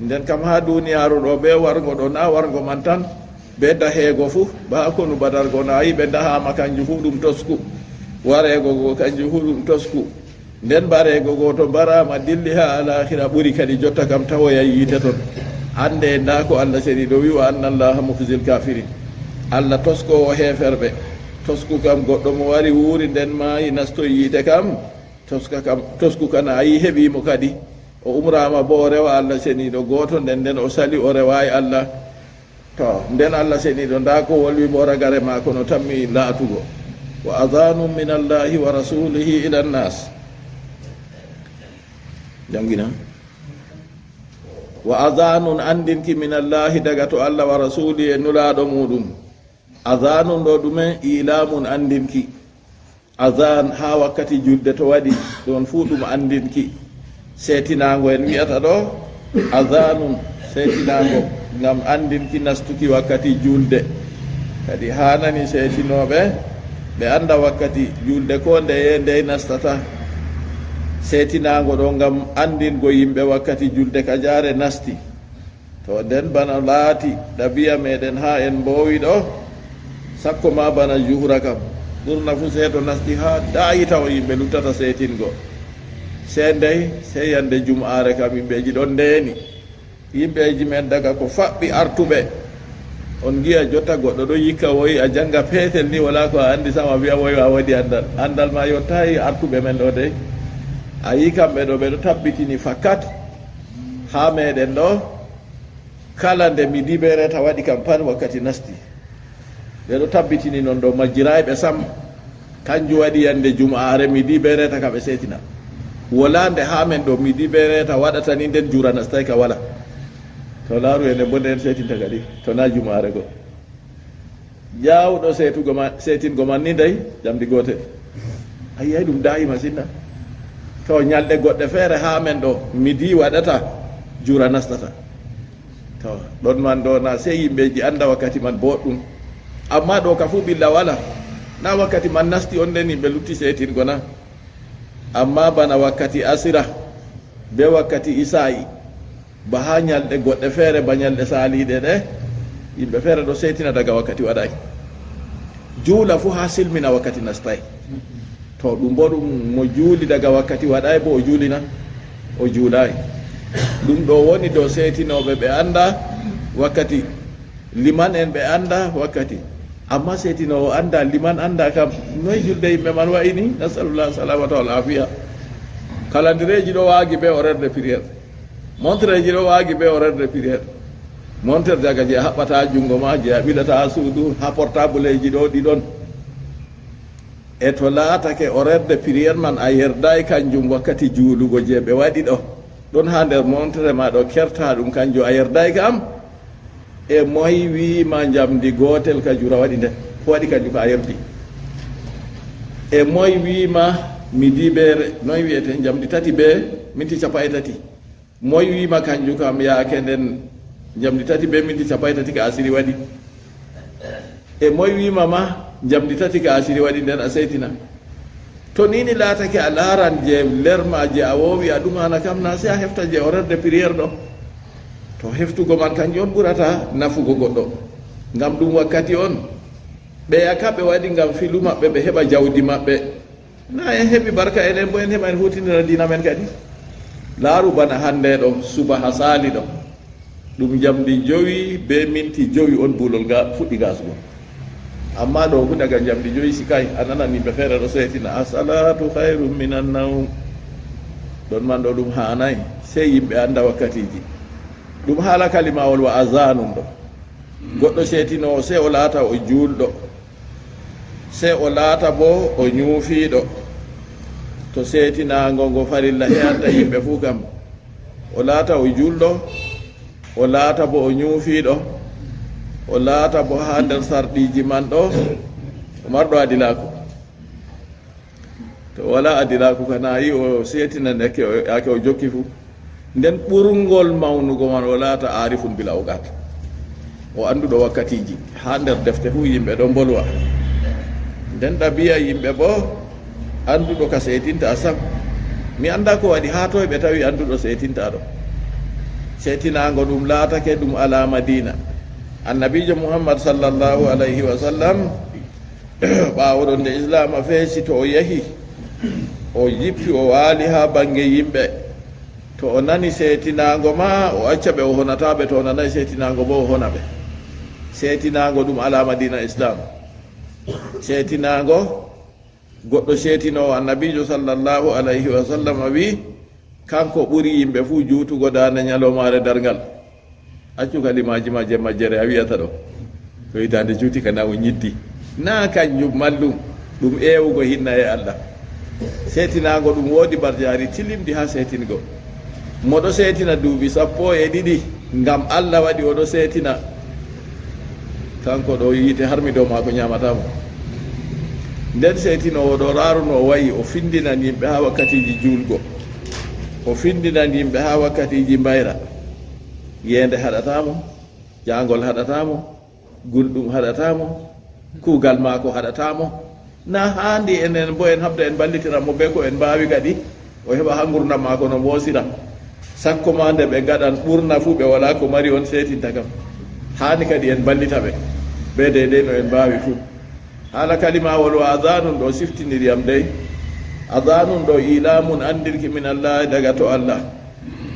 Nden kam ha duniyaaru ɗo be warngo ɗo, na warngo man tan, be daheego fu, ba konu Badar go na yi ɓe dahama kanjum fu ɗum tosku. Wareego go kanjum fu ɗum tosku. Nden bareego go to barama dilli ha alakhira ɓuri kadi jotta kam tawoya yiite ton. Ande nda ko Allah seniiɗo wi, wa anna Allaha mukhzil kafirin. Allah toskoowo heeferɓe. Tosku kam goɗɗo mo wari wuuri nden maayi nastoy yiite kam. Toska kam, tosku kana a yi heɓi mo kadi. O umrama bo o rewa Allah seniiɗo gooto, nden nden o sali o rewaay Allah. To, nden Allah seniiɗo nda ko wolwi bo ragare maako no tammi laatugo. Wa adhanun min Allahi wa rasulihi ila nnas. Jangina. Wa adhanun, andinki, min Allahi, daga to Allah, wa rasuli, e nulaaɗo muɗum. Adhanun ɗo ɗume? Ilamun, andinki. Adhan ha wakkati julde to waɗi, ɗon fu ɗum andinki. Seetinaango en wi'ata ɗo, adhanun, seetinaango, ngam andinki nastuki wakkati julde. Kadi haanani seetinooɓe ɓe anda wakkati julde ko ndeye ndey nastata. Seetinaango ɗo ngam andingo yimɓe wakkati julde ka jaare nasti. To nden bana laati ɗabiya meɗen ha en mbowi ɗo, sakko ma bana juhra kam, ɓurna fu sey to nasti ha daayi taw yimɓe luttata seetingo. Sey ndey, sey yande jum'aare kam yimɓeji ɗon ndeni. Yimɓeji men daga ko faɓɓi artuɓe. On ngi'a jotta goɗɗo ɗo yikka woyi a janga petel ni wala ko a andi sam a wi'a woyi a waɗi andal. Andal ma yottayi artuɓe men ɗo dey. A yi kamɓe ɗo ɓe ɗo tabbitini fakat. Ha meɗen ɗo, kala nde midi be reta waɗi kam pat wakkati nasti. Ɓe ɗo tabbitini non ɗo majjirayɓe sam. Kanjum waɗi yande jum'aare midi be reta ka ɓe setina. Wala nde ha men ɗo midi be reta waɗata ni nden jura nastay ka wala. To laaru e nde bo nden setinta kadi. To na jum'aare go. Jawɗo seetugo ma, seetingo man ni ndey, jamdi gootel. A yi'ay ɗum daayi masin na? To nyalɗe goɗɗe feere haa men ɗo, midi waɗata, jura nastata. To, ɗon man ɗo na sey yimɓeji anda wakkati man boɗɗum. Amma ɗo ka fu ɓilla wala. Na wakkati man nasti on nden yimɓe lutti seetingo na? Amma bana wakkati asira, be wakkati isaa'i, ba haa nyalɗe goɗɗe feere, ba nyalɗe saaliiɗe ɗe, yimɓe feere ɗo seetina daga wakkati waɗaay. Juula fu haa silmina wakkati nastaay. To, ɗum bo ɗum mo juuli daga wakkati waɗaay bo o juulina, o juulaay. Ɗum ɗo woni dow seetinooɓe ɓe annda wakkati. Liman en ɓe annda wakkati. Amma seetinoowo annda, liman annda kam, noy julde yimɓe man wa'i ni? Nasalullah salamata wal afiya. Kalandireeji ɗo waagi be horaire de prière. Montreeji ɗo waagi be horaire de prière. Montre daga je a haɓɓata ha jungo ma, je a ɓilata ha suudu, ha portableji ɗo ɗi ɗon. E to laatake horaire de prière man a yerdaay kanjum wakkati juulugo je ɓe waɗi ɗo. Ɗon ha nder montre ma ɗo kerta ɗum kanjum a yerdaay kam. E moy wiima njamdi gootel ka jura waɗi nden? Ko waɗi kanjum ka a yerdi? E moy wiima midi be re-, noy wi'ete, njamdi tati be minti cappanɗe tati? Moy wiima kanjum kam yaake nden njamdi tati be minti cappanɗe tati ka asiri waɗi? E moy wiima ma njamdi tati ka asiri waɗi nden a seytina? To ni ni laatake a laaran je lerma je a woowi a ɗum hana kam na, sey a hefta je horaire de prière ɗo. To heftugo man kanjum on ɓurata nafugo goɗɗo. Ngam ɗum wakkati on. Ɓeya ka ɓe waɗi ngam filu maɓɓe ɓe heɓa jawdi maɓɓe. Na en heɓi barka enen bo en heɓa en hutinira diina men kadi. Laaru bana hande ɗo, subaha sali ɗo. Ɗum njamdi jowi be minti jowi on bulol ga fuɗɗi gasugo. Amma ɗo fu daga njamdi jowi sikay, a nanan yimɓe feere ɗo setina, "As-salatu khairum minan nawm." Ɗon man ɗo ɗum hanay, sey yimɓe anda wakkatiji. Ɗum hala kalimawol wa azanun ɗo. Goɗɗo setinowo sey o laata o juulɗo. Sey o laata bo o nyuufiiɗo. To seetinaango ngo farilla heyanta yimɓe fuu kam, o laata o juulɗo, o laata bo o nyuufiiɗo, o laata bo haa nder sarɗiiji man ɗo, o marɗo adilaaku. To o walaa adilaaku kan, a yi o seetina ndeke o, yaake o jokki fuu. Nden ɓurngol mawnugo man o laata aarifun bila oqat. O annduɗo wakkatiiji. Haa nder defte fuu yimɓe ɗon mbolwa. Nden ɗabiya yimɓe boo annduɗo ka seetinta sam. Mi anndaa ko waɗi haa toy ɓe tawi annduɗo seetinta ɗo. Seetinaango ɗum laatake ɗum alaama diina. Annabiijo Muhammad sallallahu alayhi wa sallam, ɓaawo ɗon nde Islaama feesi to o yehi, o yippi o waali haa bannge yimɓe. To o nani seetinaango ma, o acca ɓe o honata ɓe, to o nanaay seetinaango boo o hona ɓe. Seetinaango ɗum alaama diina Islaam. Seetinaango, goɗɗo seetinoowo Annabiijo sallallahu alayhi wa sallam wi'i, kanko ɓuri yimɓe fuu juutugo daande nyaloomaare darngal. Accu kalimaaji ma je majjere a wi'ata ɗo. Ko hitaande juuti kana o nyiddi. Naa kanjum mallum, ɗum eewugo hinna e Allah. Seetinaango ɗum woodi mbarjaari tilimndi haa seetingo. Mo ɗo seetina duuɓi sappo e ɗiɗi, ngam Allah waɗi o ɗo seetina. Kanko ɗo yiite harmi dow maako nyaamata mo. Nden seetinoowo ɗo raaruno o wa'i, o findinan yimɓe haa wakkatiiji juulgo. O findinan yimɓe haa wakkatiiji mbayra. Yeende haɗataa mo, jaangol haɗataa mo, gulɗum haɗataa mo, kuugal maako haɗataa mo. Na haandi enen boo en haɓda en mballitira mo bee ko en mbaawi kadi, o heɓa haa ngurndan maako no moosira. Sakko ma nde ɓe ngaɗan ɓurna fuu ɓe walaa ko mari on seetinta kam. Haani kadi en mballita ɓe bee deydey no en mbaawi fuu. Haala kalimawol wa azanun ɗo siftiniri am dey. Azanun ɗo ilamun anndirki min Allah daga to Allah.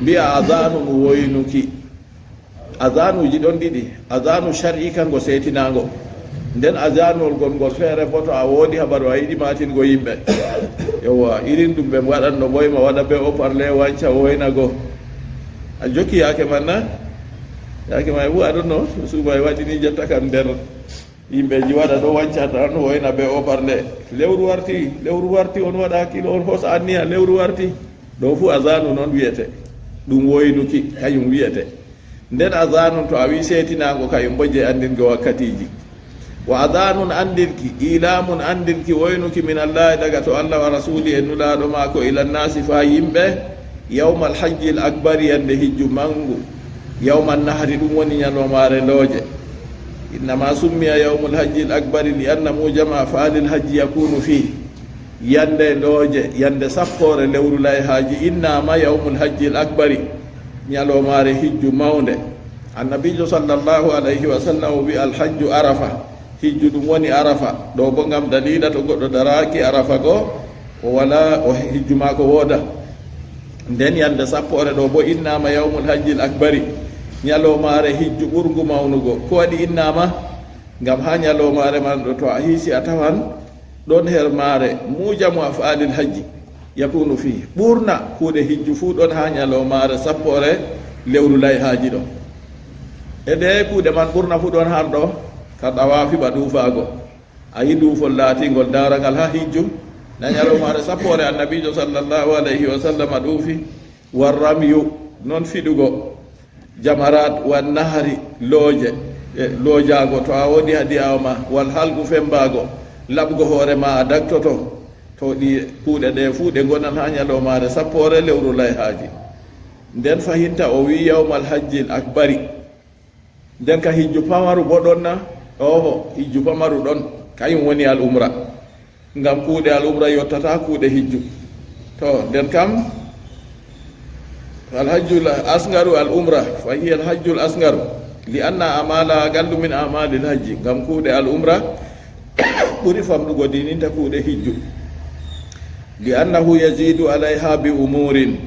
Mbi'a azanun woynuki. Azanuuji ɗon ɗiɗi, azanu shar'i kango seetinaango. Nden azanuwol gongol feere boo to a woodi habaru a yiɗi maatingo yimɓe. Yowwa, irin ɗum ɓe waɗanno ɓoyma waɗa bee haut-parleur wanca woyna go. A jokki yaake man na? Yaake man fuu a ɗon no suuba e waɗi ni jotta kam nder yimɓeji waɗa ɗo wanca tan woyna bee haut-parleur. Lewru warti, lewru warti on waɗa hakkilo on hoosa anniya lewru warti. Ɗo fuu azanu non wi'ete. Ɗum woynuki kayum wi'ete. Nden azanun to a wi seetinaango kayum boo jey anndingo wakkatiiji. Wa azanun anndirki, ilamun anndirki woynuki min Allah daga to Allah wa rasuli e nulaaɗo maako ila nnaasi faa yimɓe, yawmal hajjil akbari yannde hijju manngu, yawman nahri ɗum woni nyaloomaare looje. Innama summiya yawmul hajjil akbari li anna mujama af'alil hajji yakunu fih. Yande looje, yande sappoore lewru layhaaji innaama yawmul hajjil akbari, nyaloomaare hijju mawnde. Annabiijo sallallahu alayhi wa sallam o wi'i, "Alhajju Arafa." Hijju ɗum woni Arafa. Ɗo bo ngam daliila to goɗɗo daraaki Arafa go, o wala, o hijju maako wooda. Nden yande sappoore ɗo bo innaama yawmul hajjil akbari, nyaloomaare hijju ɓurngu mawnugo. Ko waɗi innaama? Ngam haa nyaloomaare man ɗo to a hiisi a tawan ɗon her maare mujamu af'alil hajji yakunu fih. Ɓurna kuuɗe hijju fuu ɗon haa nyaloomaare sappoore lewru layhaaji ɗo. E ɗe kuuɗe man ɓurna fuu ɗon har ɗo ka ɗawaafi ba ɗuufaago. A yi ɗuufol laatingol darangal haa hijju. Na nyaloomaare sappoore Annabiijo sallallahu alayhi wa sallam ɗuufi. War ramyu, non fiɗugo. Jamarat, wan nahari, looje, e loojaago, to a woodi hadiyawa ma, wal halqu, fembaago, laɓgo hoore ma, a dagtoto. To ɗi kuuɗe ɗe fuu ɗe ngonan haa nyaloomaare sappoore lewru layhaaji. Nden fahinta o wi yawmal hajjil akbari. Nden ka hijju pamaru bo ɗon na? Oho, hijju pamaru ɗon, kañum woni al umra. Ngam kuuɗe al umra yottata kuuɗe hijju. To, nden kam, al hajjul asgaru al umra, fa hiya al hajjul asgaru, li anna amala aqallu min amalil hajji. Ngam kuuɗe al umra ɓuri famɗugo dininta kuuɗe hijju. Li annahu yazidu alayha bi umurin,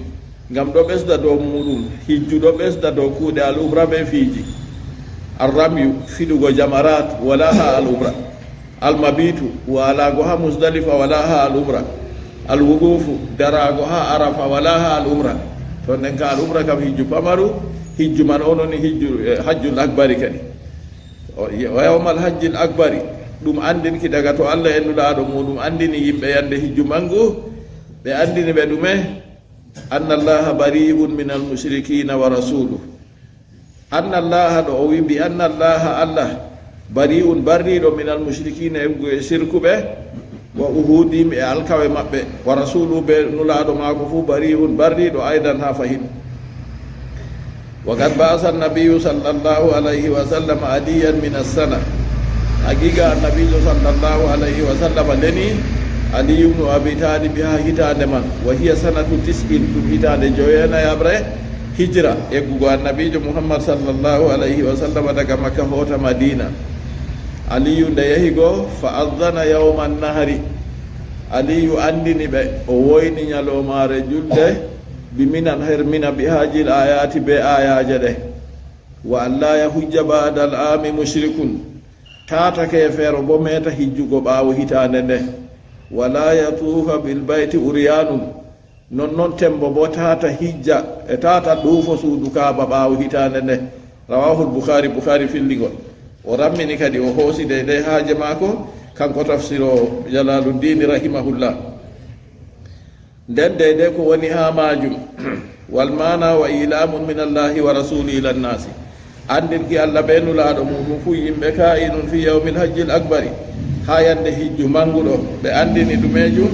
ngam ɗo ɓesda dow muɗum, hijju ɗo ɓesda dow kuuɗe al umra be fiiji. Arramyu, fiɗugo jamarat, wala ha al umra. Almabitu, walago ha Musdalifa, wala ha al umra. Alwuqufu, darago ha Arafa, wala ha al umra. To nden ka al umra kam hijju pamaru, hijju man on woni hijju, eh, hajjul akbari kadi. O, wa yawmal hajjil akbari, ɗum andinki daga to Allah e Nulaaɗo muɗum andini yimɓe yande hijju mangu, ɓe andini ɓe ɗume? Anna Allaha bari'un minal mushrikina wa rasuluh. Anna Allaha, ɗo o wi bi anna Allaha, Allah, bari'un, barriɗo, minal mushrikina, e sirkuɓe, wa uhudihim, e alkawe maɓɓe, wa rasuluhu, be Nulaaɗo maako fu, bari'un, barriɗo, aydan, ha fahin. Wa qad ba'asa an-nabiyyu sallallahu alayhi wa sallam aliyan min as-sana. Haqiqa annabiijo sallallahu alayhi wa sallam leni Ali ibnu Abi Talib ha hitaande man. Wa hiya sanatu tis'in, ɗum hitaande jowenayaɓre hijra, eggugo annabiijo Muhammad sallallahu alayhi wa sallam daga Makka hoota Madina. Aliyu nde yahi go, fa adhana yawman nahri. Aliyu andini ɓe, o woyni nyalomaare julde, bi Minan, her Mina, bi haajil ayati, be ayaje ɗe. Wa an la yahujja ba'da al-aami mushrikun. Tata keefeero bo meeta hijjugo ɓaawo hitaande nde. Wa la yatuufa bil bayti uryaanun. Nonnon tembo bo tata hijja, e tata ɗuufo suudu Kaaba ɓaawo hitaande nde. Rawahul Bukhari, Bukhari filli ngol. O rammini kadi, o hoosi deydey haaje maako, kanko tafsiro Jalaluddini rahimahullah. Nden deydey ko woni haa maajum, wal maana wa ilamun min Allahi wa rasuli ila nnaasi. Andirki Allah be Nulaaɗo muɗum fuu yimɓe kaa'inun fi yawmil hajjil akbari, haa yande hijju mannguɗo, ɓe andini ɗumeejum.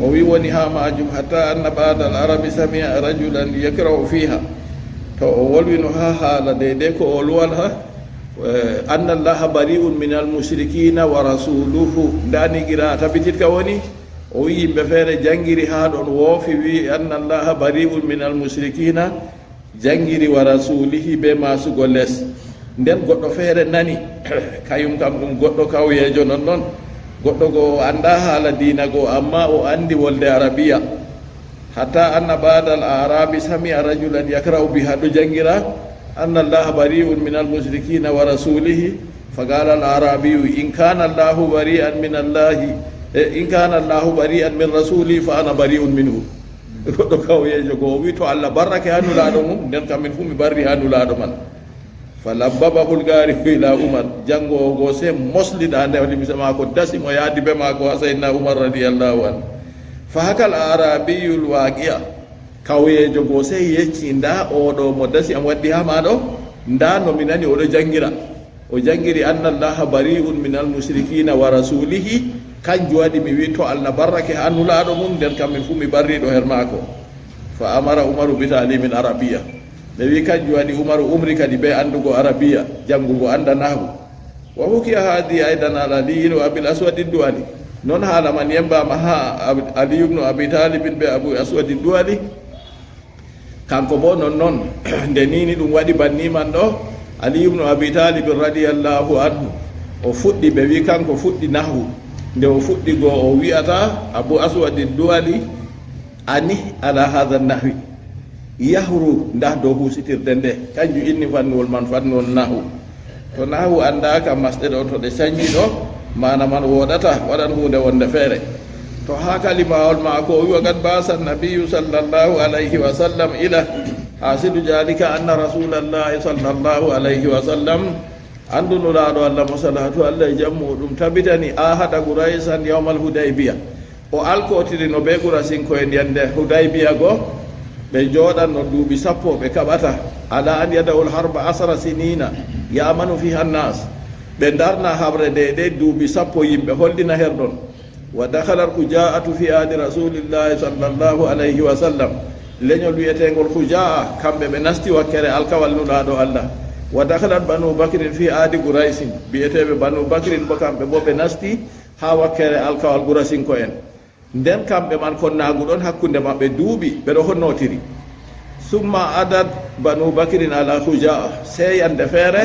O wi woni haa maajum, hatta anna ba'dal arabi sami'a rajulan yakra'u fiha. To o wolwino haa haala deydey ko o luwal ha, eh, anna Allaha bari'un minal mushrikina wa rasuluhu. Ndani gira tabitit ka woni, o wi yimɓe feere jangiri haa ɗon woofi, wi anna Allaha bari'un minal mushrikina, jangiri wa rasulihi be maasugol les. Nden goɗɗo feere nani, kayum kam ɗum goɗɗo kawyeejo non non. Goɗɗo go o anda haala diina go, amma o andi wolde arabiya. Hatta anna ba'dal arabi sami'a rajulan yakra'u biha, ɗo jangira, anna Allaha bari'un minal mushrikina wa rasulihi, fa qala al arabiyu, in kana Allahu bari'an min Allahi, e, in kana Allahu bari'an min rasuli, fa ana bari'un minhu. Goɗɗo kawyeejo go o wi, to Allah barrake haa Nulaaɗo mum, nden kam min fuu mi barri haa Nulaaɗo man. Fa labbabahu al-gariqu ila Umar. Janngo go sey mosli daande limse maako, dasi mo yaadi be maako haa Sayyidina Umar radiyallahu anhu. Fa haka al-arabiyu al-waqi'a. Kawyeejo go sey yecci, nda o ɗo mo dasi am waddi haa ma ɗo, nda no mi nani o ɗo jangira. O jangiri, anna Allaha bari'un minal mushrikina wa rasulihi, kanjum waɗi mi wi to Allah barrake haa Nulaaɗo mum, nden kam min fuu mi barriɗo her maako. Fa amara Umaru bi ta'limil arabiya. Ɓe wi kanjum waɗi Umaru umri kadi be andugo arabiya, jangugo anda nahwu. Wa hukiya hadi aidan ala Aliyin wa Abil Aswadi Du'ali. Non haala man yembama ha Ab-, Ali ibn Abi Talib be Abu Aswadi Du'ali. Kanko bo non non, nde nini ɗum waɗi banni man ɗo, Ali ibn Abi Talib radiyallahu anhu, o fuɗɗi, ɓe wi kanko fuɗɗi nahwu. Nde o fuɗɗi go o wi'ata Abu Aswadi Du'ali, ani ala hadha nahwi. Yahru, nda dow husitirde nde. Kanjum inni fannuwol man, fannuwol nahwu. To nahwu andaaka, masɗe ɗo to ɗe canji ɗo, maana man woɗata, waɗan huunde wonde feere. To haa kalimawol maako o wi, wa qad ba'asa nabiyyu sallallahu alayhi wa sallam ila, hasilu jalika anna rasulallahi sallallahu alayhi wa sallam, andu Nulaaɗo Allah mo salaatu Allah e jam muɗum tabitani, ahada Quraysan yawmal Hudaybiya. O alkootiri no be Qurasinko'en yande Hudaybiya go, ɓe jooɗanno duuɓi sappo ɓe kaɓata, ala an yada'ul harba asara sinina ya'manu fiha nnas. Ɓe ndarna haɓre nde ɗe duuɓi sappo yimɓe hollina her ɗon. Wa dakhalat Khujaa'atu fi ahdi Rasulillahi sallallahu alayhi wa sallam. Leñol wi'eteengol Khuzaa'a, kamɓe ɓe nasti wakkere alkawal Nulaaɗo Allah. Wa dakhalat Banu Bakrin fi ahdi Quraysin, bi'eteeɓe Banu Bakrin bo kamɓe bo ɓe nasti haa wakkere alkawal Quraysinko'en. Nden kamɓe man konnaagu ɗon hakkunde maɓɓe duuɓi, ɓe ɗo honnootiri. Summa adat Banu Bakrin ala Khuzaa'a, sey yande feere,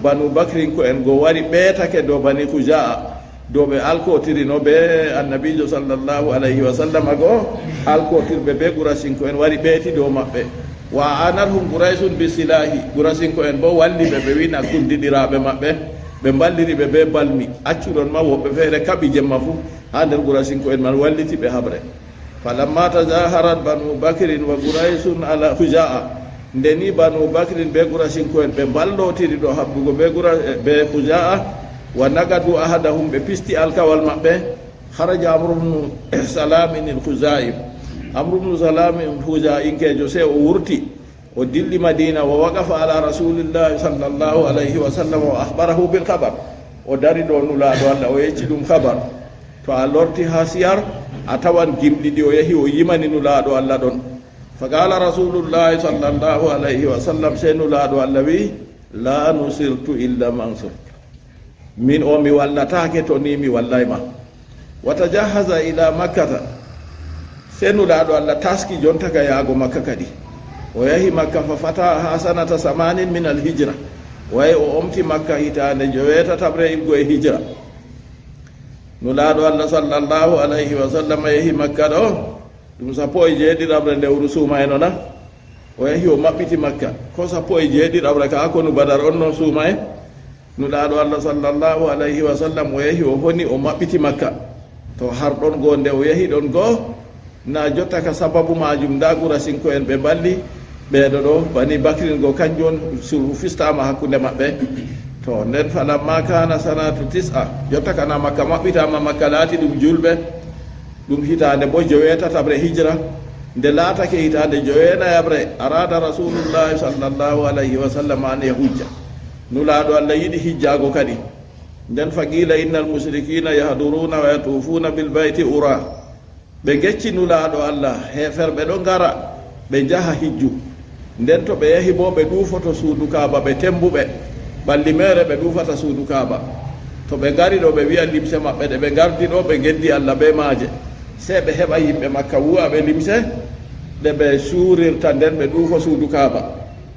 Banu Bakrinko'en go wari ɓeetake dow Bani Khuzaa'a, dow ɓe alkootirino bee Annabiijo sallallahu alayhi wa sallama go, alkootirɓe bee Quraysinko'en wari ɓeeti dow maɓɓe. Wa a'anathum Qurayshun bi silaahi, Quraysinko'en boo walli ɓe, ɓe wi'na kunndiɗiraaɓe maɓɓe, ɓe mballiri ɓe bee balmi, accuɗon ma woɓɓe feere kaɓi jemma fuu, haa nder Quraysinko'en man walliti ɓe haɓre. Falamma tazaharat Banu Bakrin wa Qurayshun ala Khuzaa'a, nde ni Banu Bakrin bee Quraysinko'en ɓe mballootiri dow haɓdugo bee Qura-, bee Khuzaa'a, wa naqadu ahadahum, ɓe pisti alkawal maɓɓe, kharaja Amru bnu Salamin al-Khuzaa'i. Amru bnu Salamin al-Khuzaa'inkeejo, sey o wurti, o dilli Madiina, wa waqafa ala Rasuulillahi sallallahu alayhi wa sallam wa akhbarahu bil khabar. O dari dow Nulaaɗo Allah, o yecci ɗum khabar. To a lorti haa siyar, a tawan gimɗi ɗi o yahi o yimani Nulaaɗo Allah ɗon. Fa qaala Rasuulullahi sallallahu alayhi wa sallam, sey Nulaaɗo Allah wi'i, "La nusirtu illa mansur." Min o mi wallataake to ni mi wallay ma. Wa tajahaza ila Makkata. Sey Nulaaɗo Allah taski jonta ka yaago Makka kadi. O yahi Makka fa fataha sanata samanin min al-hijra. O yahi o omti Makka hitaande joweetataɓre iggo e hijra. Nulaaɗo Allah sallallahu alayhi wa sallam yahi Makka ɗo, ɗum sappo e jeeɗiɗaɓre lewru suumayee non na? O yahi o maɓɓiti Makka. Ko sappo e jeeɗiɗaɓre ka konu Badar on non suumayee? Nulaaɗo Allah sallallahu alayhi wa sallam o yahi o honi o maɓɓiti Makka. To har ɗon goo nde o yahi ɗon goo, na jotta ka sababu maajum ndaa Quraysinko'en ɓe mballi, ɓeeɗo ɗo, Bani Bakrin go kanjum on sulhu fistaama hakkunde maɓɓe. To nden falamma kana sanatu tis'a, jotta kana Makka maɓɓitaama, Makka laati ɗum juulɓe, ɗum hitaande bo joweetataɓre hijra. Nde laatake hitaande joweenayaɓre, arada Rasulullahi sallallahu alayhi wa sallam an yahujja. Nulaaɗo Allah yiɗi hijjaago kadi. Nden faqila innal mushrikina yahduruna wa yatufuna bil bayti ura. Ɓe ngecci Nulaaɗo Allah, heeferɓe ɗo ngara, ɓe njaha hijju. Nden to ɓe yahi boo, ɓe ɗuufoto suudu Kaaba, ɓe temmbuɓe, ɓalli meere ɓe ɗuufata suudu Kaaba. To ɓe ngari ɗo, ɓe wi'a limse maɓɓe ɗe ɓe ngardi ɗo, ɓe ngeddi Allah bee maaje. Sey ɓe heɓa yimɓe Makka wu'a ɓe limse ɗe ɓe suurirta, nden ɓe ɗuufo suudu Kaaba.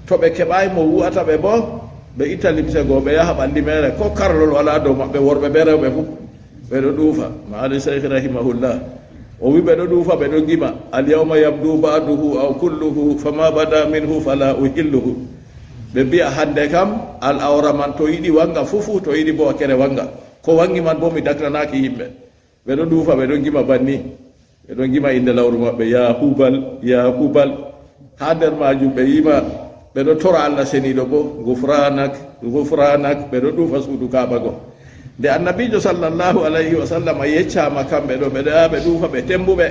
To ɓe keɓaay mo wu'ata ɓe boo, ɓe itta limse go, ɓe yaha ɓalli meere, ko karlol walaa dow maɓɓe, worɓe bee rewɓe fuu. Ɓe ɗo ɗuufa. Maali Seyhi rahimahullah. O wi ɓe ɗo ɗuufa, ɓe ɗo ngima. Al yawma yabdu ba'duhu aw kulluhu, fama bada minhu fala uhilluhu. Ɓe mbi'a hannde kam, al awra man to yiɗi wanga fufu, to yiɗi bo wakkere wanga. Ko wangi man bo mi daknanaaki yimɓe. Ɓe ɗo ɗuufa, ɓe ɗo ngima banni. Ɓe ɗo ngima innde lawru maɓɓe, ya Hubal, ya Hubal. Haa nder maajum ɓe yima, ɓe ɗo tora Allah seniiɗo bo, gufranak, gufranak, ɓe ɗo ɗuufa suudu Kaaba go. Nde Annabiijo sallallahu alayhi wa sallam yeccaama kamɓe ɗo, ɓe ɗo yaa ɓe ɗuufa, ɓe temmbuɓe.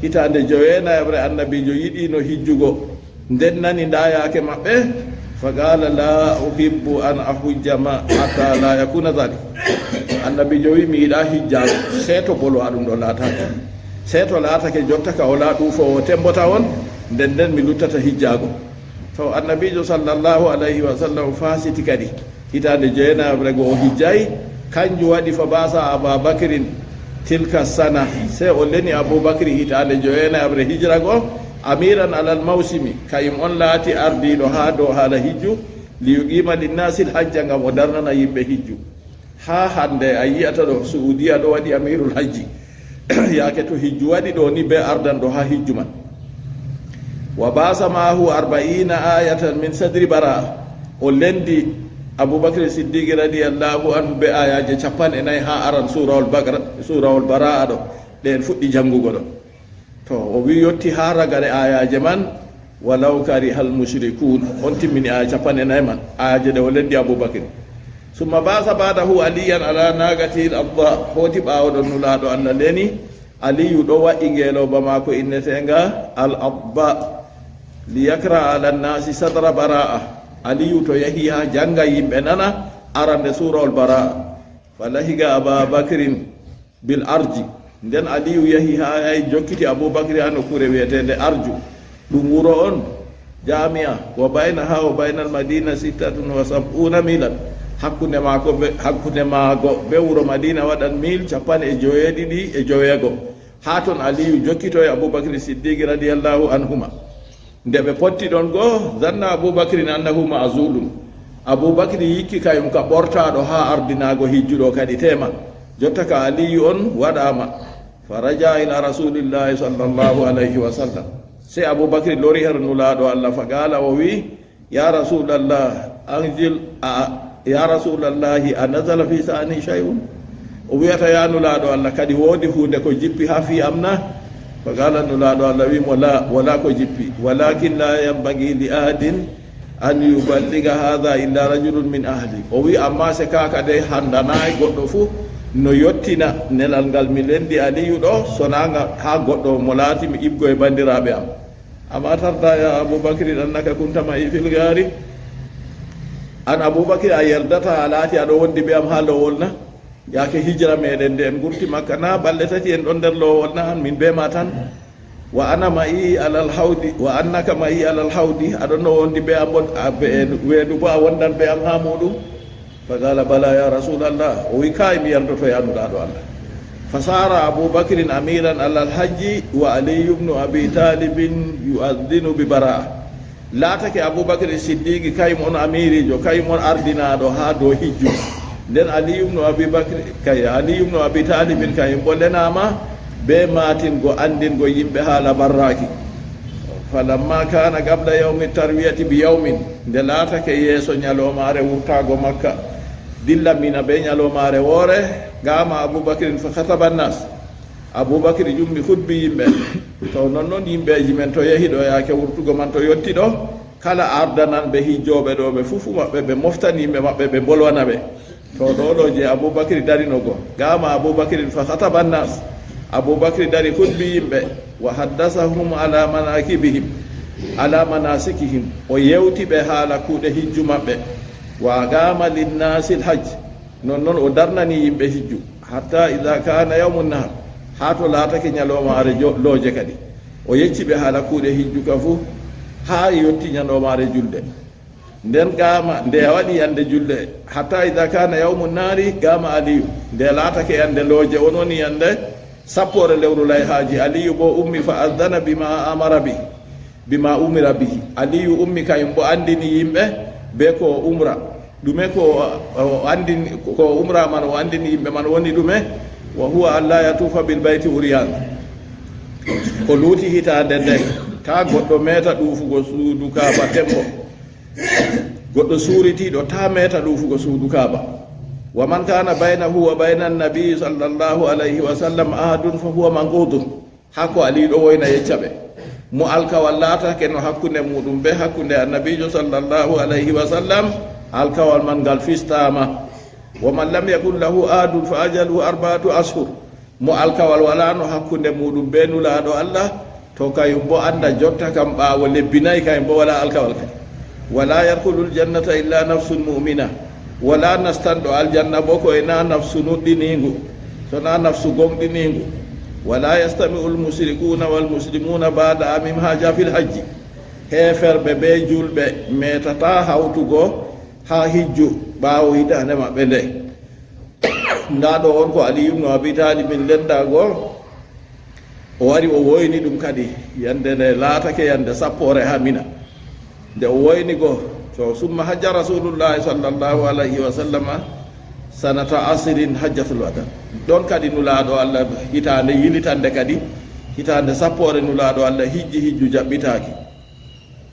Hitaande joweenayaɓre Annabiijo yiɗiino hijjugo. Nden nani ndaa yaake maɓɓe, fa qaala, "La uhibbu an ahujja ma hatta la yakuna dhalik." Annabiijo wi, "Mi yiɗaa hijjaago, sey to bolo aɗum ɗo laataake. Sey to laatake jotta ka o laa ɗuufoowo temmbota on, nden nden mi luttata hijjaago." To Annabiijo sallallahu alayhi wa sallam faasiti kadi. Hitaande jeenayaɓre go o hijjay, kanjum waɗi fa ba'asa Aba Bakrin tilka sana, sey o leni Abu Bakri hitaande jeenayaɓre hijra go, amiran alal mawsimi, kayum on laati ardiiɗo haa dow haala hijju, li yuqima linnaasil hajja, ngam o darnana yimɓe hijju. Haa hannde a yi'ata ɗo Suudiya ɗo waɗi amirul hajji. Yaake to hijju waɗi ɗo ni, be ardanɗo haa hijju man. Wa ba'asa ma'ahu arba'ina ayatan min sadri Bara'a. O lendi Abubakar Siddiqi radiyallahu anhu be ayaaje cappanɗe nayi haa aran suurawol Baqara, suurawol Bara'a ɗo, ɗe en fuɗɗi janngugo ɗo. To o wi yotti haa ragare ayaaje man, "Walaw karihal mushrikun." On timmini aya cappanɗe nayi man, ayaaje ɗe o lendi Abubakar. Summa ba'asa ba'dahu aliyan ala naqatihi al-adba, hooti ɓaawo ɗon Nulaaɗo Allah leni, Aliyu ɗo wa'i ngeelooba maako inneteenga al-adba, li yaqra ala nnaasi sadra Bara'a. Aliyu to yahi haa jannga yimɓe nana arande suurawol Bara'a. Fa lahiqa Aba Bakrin bil arji. Nden Aliyu yahi haa yahi jokkiti Abubakri haa nokkuure wi'eteende Arju. Ɗum wuro on, jaami'a, wa baynaha wa baynal madina sittatun wa sab'una milan. Hakkunde maako be, hakkunde maago be wuro Madina waɗan mil cappanɗe joweeɗiɗi e joweego. Haa ton Aliyu jokkito e Abubakri Siddiqi radiyallahu anhuma. Nde ɓe potti ɗon go, zanna Abubakrin annahu ma'zulun. Abubakri yikki kayum ka ɓortaaɗo haa ardinaago hijjuɗo kadi tema. Jotta ka Aliyu on waɗaama. Fa raja ila Rasulillahi sallallahu alayhi wa sallam. Sey Abubakri lori her Nulaaɗo Allah, fa qaala, o wi'i, "Ya Rasulallah, anzil, a, ya Rasulallahi, a nazala fi sa'ni shay'un?" O wi'ata, "Ya Nulaaɗo Allah, kadi woodi huunde ko jippi haa fii am na?" Fa qaala Nulaaɗo Allah, wi'i mo, "La, walaa ko jippi. Walakin la yanbaghi li ahadin an yuballigha hadha illa rajulun min ahli." O wi'i, "Amma se kaaka dey handanaay goɗɗo fuu no yottina nelal ngal mi lendi Aliyu ɗo, sonaa nga haa goɗɗo mo laati mi ibgo e banndiraaɓe am." Amma tarda ya Abubakri annaka kunta ma'i fil gaari. An Abubakri a yerdata a laati aɗo wondi be am haa lowol na? Yaake hijra meɗen nde en gurti Makka na, balɗe tati en ɗon nder lowol na, an min be ma tan. Wa ana ma'i alal hawdi, wa annaka ma'i alal hawdi, aɗon no wondi be am on, a be, weendu bo a wondan be am haa muuɗum. Fa qaala, "Bala ya Rasulallah." O wi'i, "Kaay, mi yardoto ya Nulaaɗo Allah." Fa saara Abu Bakrin amiran alal hajji wa Aliyyu bnu Abi Talibin yu'adhdhinu bi bara'a. Laatake Abu Bakri Siddiqi kayum on amiiriijo, kayum on ardinaaɗo haa dow hijju. Nden Aliyyu bnu Abi Bakri, kay, Aliyyu bnu Abi Talibin kayum bo lenaama be maatingo anndingo yimɓe haala barraaki. Falamma kana qabla yawmi tarwiyati bi yawmin, nde laatake yeeso nyaloomaare wurtaago Makka, dilla Mina be nyaloomaare woore, qaama Abu Bakrin fa khataba an-nas. Abu Bakri ummi khutbi yimɓe. To non non yimɓeeji men to yehi ɗo yaake wurtugo man to yotti ɗo, kala ardanan ɓe hijjooɓe ɗo ɓe fuu fuu maɓɓe ɓe moftani yimɓe maɓɓe ɓe mbolwana ɓe. To ɗo ɗo je Abu Bakri darino go. Qaama Abu Bakrin fa khataba an-nas. Abu Bakri dari khutbi yimɓe. Wa haddasahum ala manakibihim, ala manasikihim. O yewti ɓe haala kuuɗe hijju maɓɓe. Wa aqama linnasi al-hajj. Non non o darnani yimɓe hijju. Hatta idha kana yawmun nahar. Haa to laatake nyaloomaare jo-, looje kadi. O yecci ɓe haala kuuɗe hijju ka fuu. Haa yotti nyaloomaare julde. Nden qaama, nde waɗi yande julde, hatta idha kana yawmun nahri, qaama Aliyu. Nde laatake yande looje, on woni yande sappoore lewru layhaaji, Aliyu bo ummi fa adhana bima amara bi, bima umira bihi. Aliyu ummi kayum bo anndini yimɓe be ko o umra. Ɗume ko o anndini, ko o umra man, o anndini yimɓe man woni ɗume? Wa huwa an la yatufa bil bayti uryan. Ko luuti hitaande nde, taa goɗɗo meeta ɗuufugo suudu Kaaba tembo. Goɗɗo suuritiiɗo taa meeta ɗuufugo suudu Kaaba. Wa man kana baynahu wa bayna an-nabi sallallahu alayhi wa sallam ahadun fa huwa manqudun. Haa ko Aliyu ɗo woyna yecca ɓe. Mo alkawal laatake no hakkunde muuɗum be hakkunde Annabiijo sallallahu alayhi wa sallam, alkawal man ngal fistaama. Wa man lam yakun lahu ahadun fa ajaluhu arba'atu ashhur. Mo alkawal walaano hakkunde muuɗum be Nulaaɗo Allah, to kayum bo annda jotta kam ɓaawo lebbi nayi, kayum bo walaa alkawal kadi. Wala yadkhulul jannata illa nafsun mu'mina. Walaa nastanɗo aljanna bo ko e naa nafsu nuɗɗiniingu, so naa nafsu gomɗiniingu. Wala yastami'ul mushrikuuna wal muslimuuna ba'da amihim haadha fil hajji. Heeferɓe be juulɓe meetataa hawtugo haa hijju ɓaawo hitaande maɓɓe nde. Ndaa ɗo on ko Aliyu ibnu Abi Talib min lendaago. O wari o woyni ɗum kadi, yande nde laatake yande sappoore haa Mina. Nde o woyni go, to summa hajja Rasulullahi sallallahu alayhi wa sallama sanata asirin hajjatul wada. Ɗon kadi Nulaaɗo Allah hitaande yilitande kadi, hitaande sappoore Nulaaɗo Allah hijji hijju jaɓɓitaaki.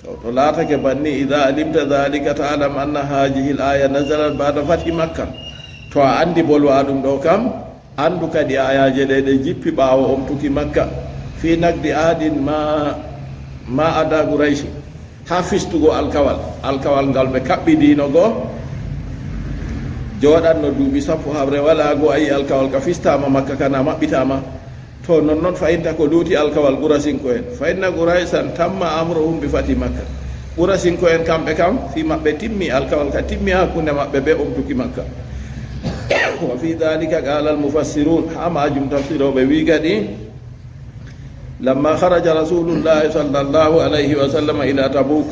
To, to laatake banni, idha alimta dhalika ta'lam anna hadhihi al-aya nazalat ba'da fathi Makkah. To a anndi bolwa ɗum ɗo kam, anndu kadi ayaaje ɗe ɗe jippi ɓaawo omtuki Makka. Fi naqdi ahdin ma, ma ada Quraysh. Haa fistugo alkawal. Alkawal ngal ɓe kaɓɓidiino go. Jooɗanno duuɓi sappo haɓre walaa go ayi alkawal ka fistaama Makka kana maɓɓitaama. To non non fayinta ko luuti alkawal Qurasinko'en. Fa inna Quraysan tamma amruhum bi fathi Makka. Qurasinko'en kamɓe kam, fii maɓɓe timmi, alkawal ka timmi haa hakkunde maɓɓe be omtuki Makka. Wa fi dhalika qala al mufassirun, haa maajum tafsirooɓe wii kadi, Lamma kharaja Rasulullahi sallallahu alayhi wa sallam ila Tabuk,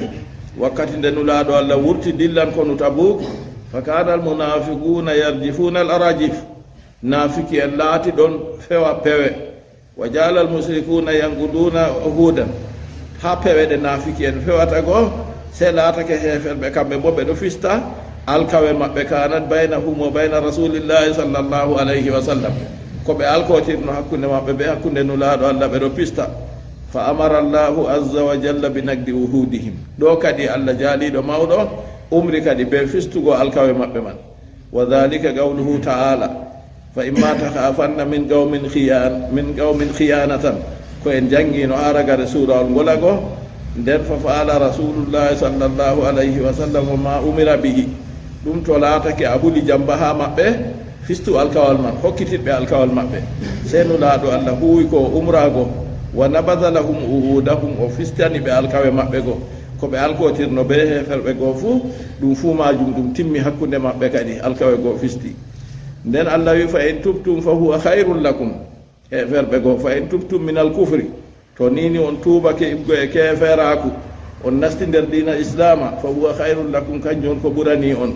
wakkati nde Nulaaɗo Allah wurti dillan konu Tabuk, fa kana almunafiquna yarjifuna al-arajif, naafiki en laati ɗon fewa pewe, wa jaala almushrikuna yanquduna uhudan, haa pewe ɗe naafiki en fewata go, sey laatake heeferɓe kamɓe boo ɓe ɗo fista alkawe maɓɓe, kanat baynahum wa bayna Rasulillahi sallallahu alayhi wa sallam, ko ɓe alkotirno hakkunde maɓɓe bee hakkunde Nulaaɗo Allah ɓe ɗo pista. Fa amara Allahu azza wa jalla bi naqdi uhudihim. Ɗo kadi Allah jaaliiɗo mawɗo umri kadi bee fistugo alkawe maɓɓe man. Wa dhalika qawluhu ta'ala, fa imma takhafanna min qawmin khiyan-, min qawmin khiyanatan, ko en janngino haa ragare suurawol ngol ago. Nden fa fa'ala Rasulullahi sallallahu alayhi wa sallam ma umira bihi. Ɗum to laatake a huli jamba haa maɓɓe, fistu alkawal man, hokkititɓe alkawal maɓɓe. Sey Nulaaɗo Allah huuwi ko o umraago, wa nabadha lahum uhudahum, o fistani ɓe alkawe maɓɓe go. Ko ɓe alkotirno bee heeferɓe goo fuu, ɗum fuu maajum ɗum timmi hakkunde maɓɓe kadi, alkawe goo fisti. Nden Allah wi, fa in tubtum fa huwa khairul lakum. Heeferɓe goo, fa in tubtum min al kufri, to nii ni on tuubake iɓgo e keeferaaku, on nasti nder diina Islaama, fa huwa khairul lakum, kanjum on ko ɓurani on.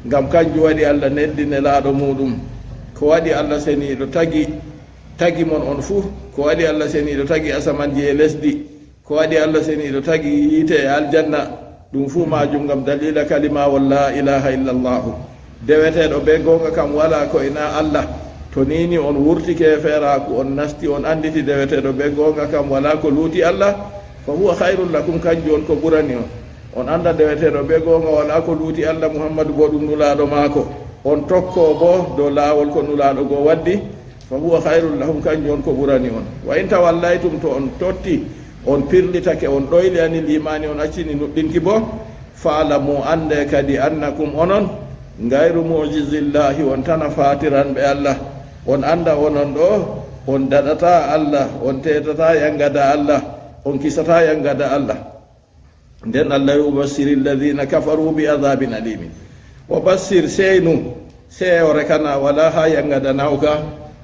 Ngam kanjum waɗi Allah neldi nelaaɗo muuɗum. Ko waɗi Allah seniiɗo tagi, tagi mon on fuu? Ko waɗi Allah seniiɗo tagi asamanji e lesdi? Ko waɗi Allah seniiɗo tagi yiite e aljanna? Ɗum fuu maajum ngam daliila kalimawol laa ilaaha illa Allaahu. Deweteeɗo bee goonga kam walaa ko inaa Allah. To nii ni on wurti keeferaaku, on nasti, on annditi deweteeɗo bee goonga kam walaa ko luuti Allah, fa huwa khairul lakum, kanjum on ko ɓurani on. On annda deweteeɗo bee goonga walaa ko luuti Allah, Muhammadu boo ɗum nulaaɗo maako. On tokko boo dow laawol ko nulaaɗo goo waddi, fa huwa khairul lakum, kanjum on ko ɓurani on. Wa in tawallaytum, to on totti, on pirlitake, on ɗoyliyani liimaani, on accini nuɗɗinki boo, fa'lamu, annde kadi, annakum, onon, ghayru mu'jizillahi, on tan a faatiranɓe Allah. On annda onon ɗo, on daɗataa Allah, on teetataa yangada Allah, on kisataa yangada Allah. Nden Allah wi, wa bashshiril ladhina kafaru bi adhabin alimin. Wa bashshir, seynu, sey o rekana, walaa haa yangada nawka.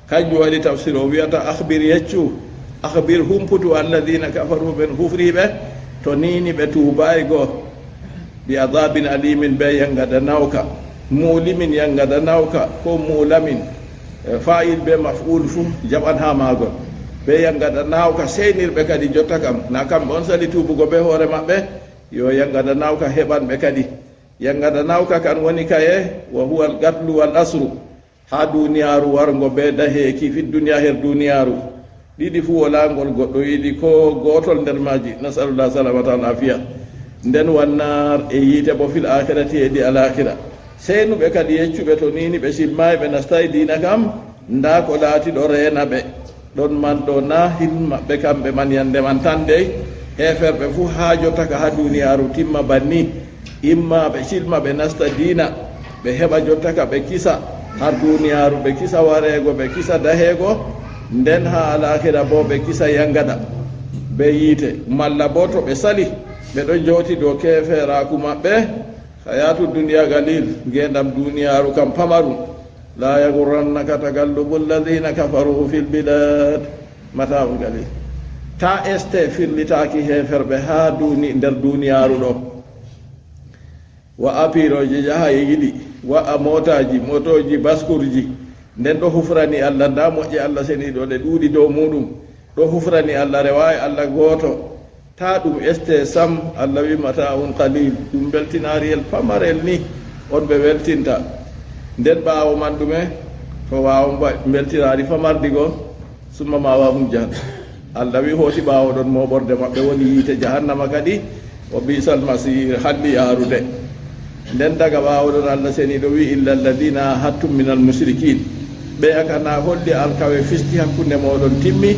Kanjum waɗi tafsir o wi'ata, akhbir, yeccu, akhbir, humputu, alladhina kafaru, ɓen kufriiɓe, to nii ni ɓe tuubaay go, bi adhabin alimin, bee yangada nawka, mu'limin, yangada nawka, ko mu'lamin, e, fa'il bee maf'ul fuu jaɓan haa maagol. Bee yangada nawka seynirɓe kadi jotta kam, naa kamɓe on sali tuubugo bee hoore maɓɓe, yo yangada nawka heɓan ɓe kadi. Yangada nawka kan woni kaye, wa huwa al-qatlu wal asru. Haa duniyaaru warngo bee daheeki, fi duniya, her duniyaaru. Ɗiɗi fuu walaa ngol goɗɗo yiɗi koo gootol nder maaji. Nas'alullah salamata wal afiya. Nden wannaar e yiite boo fil aakhirati, hedi alaakhira. Seynuɓe kadi yeccuɓe to nii ni ɓe silmaay, ɓe nastaay diina kam, ndaa ko laati ɗo reena ɓe. Ɗon man ɗo naa hin maɓɓe kamɓe man yande man tan dey, heeferɓe fuu haa jottaka haa duniyaaru timma banni. Imma ɓe cilma, ɓe nasta diina, ɓe heɓa jottaka, ɓe kisa har duniyaaru, ɓe kisa wareego, ɓe kisa daheego, nden haa alaahira boo ɓe kisa yangada bee yiite. Malla boo to ɓe sali, ɓe ɗon jowti dow keeferaaku maɓɓe. Hayaatu duniya qalil, ngeendam duniyaaru kam pamarum. La yaghurrannaka taqallubu alladhina kafaru fil bilad. Mata'un qalil. Taa este firlitaaki heeferɓe haa duni-, nder duniyaaru ɗo. Wa'a piirooje, jaha e yiɗi. Wa'a mootaaji, mootooji, baskurji. Nden ɗo hufrani Allah, ndaa moƴƴe Allah seniiɗo ɗe ɗuuɗi dow muuɗum. Ɗo hufrani Allah, rewaay Allah gooto. Taa ɗum este sam, Allah wi, mata'un qalil, ɗum mbeltinaariyel pamarel ni on ɓe weltinta. Nden ɓaawo man ɗume? To waawon ba-, mbeltinaari pamardi go, summa ma'wahum jahannam. Allah wi, hooti ɓaawo ɗon mooɓorde maɓɓe woni yiite jahannama kadi, wa bi'sal masir, halli yaarude. Nden daga ɓaawo ɗon Allah seniiɗo wi, illa alladhina ahadtum minal mushrikin. Ɓe akana holli alkawe fisti hakkunde mooɗon timmi,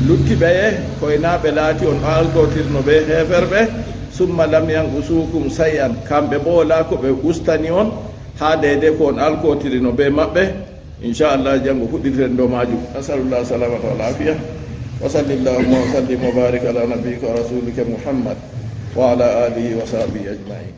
lutti ɓeye, koy naa ɓe laati on alkotirno ɓe heeferɓe, summa lam yanqusukum shay'an, kamɓe boo walaa ko ɓe ustani on, haa deydey ko on alkotirino bee maɓɓe. Inchallah, janngo fuɗɗirten dow maajum. Nasalullah salamata wal afiya. Wa salli llahumma wa sallim wa barik ala nabiyyika wa rasulika Muhammad wa ala alihi wa sahbihi ajmain.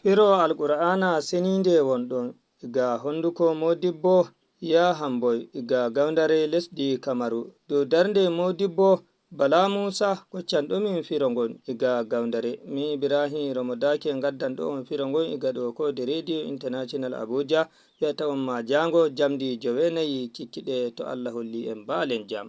Firo Alqur'aana Seniinde won ɗon, iga honduko Moodibbo Yaa Hamboy, iga gawndare lesdi Kamaru. Dow darnde Moodibbo Bala Muusa koccanɗo min firo ngon iga Gawndare. Mi Ibrahim Romo Daake ngaddanɗo on firo ngon iga ɗo Koode Radio International Abuja. Yo a taw on maa jaango jamdi joweenayi kikkiɗe to Allah holli en baalen jam.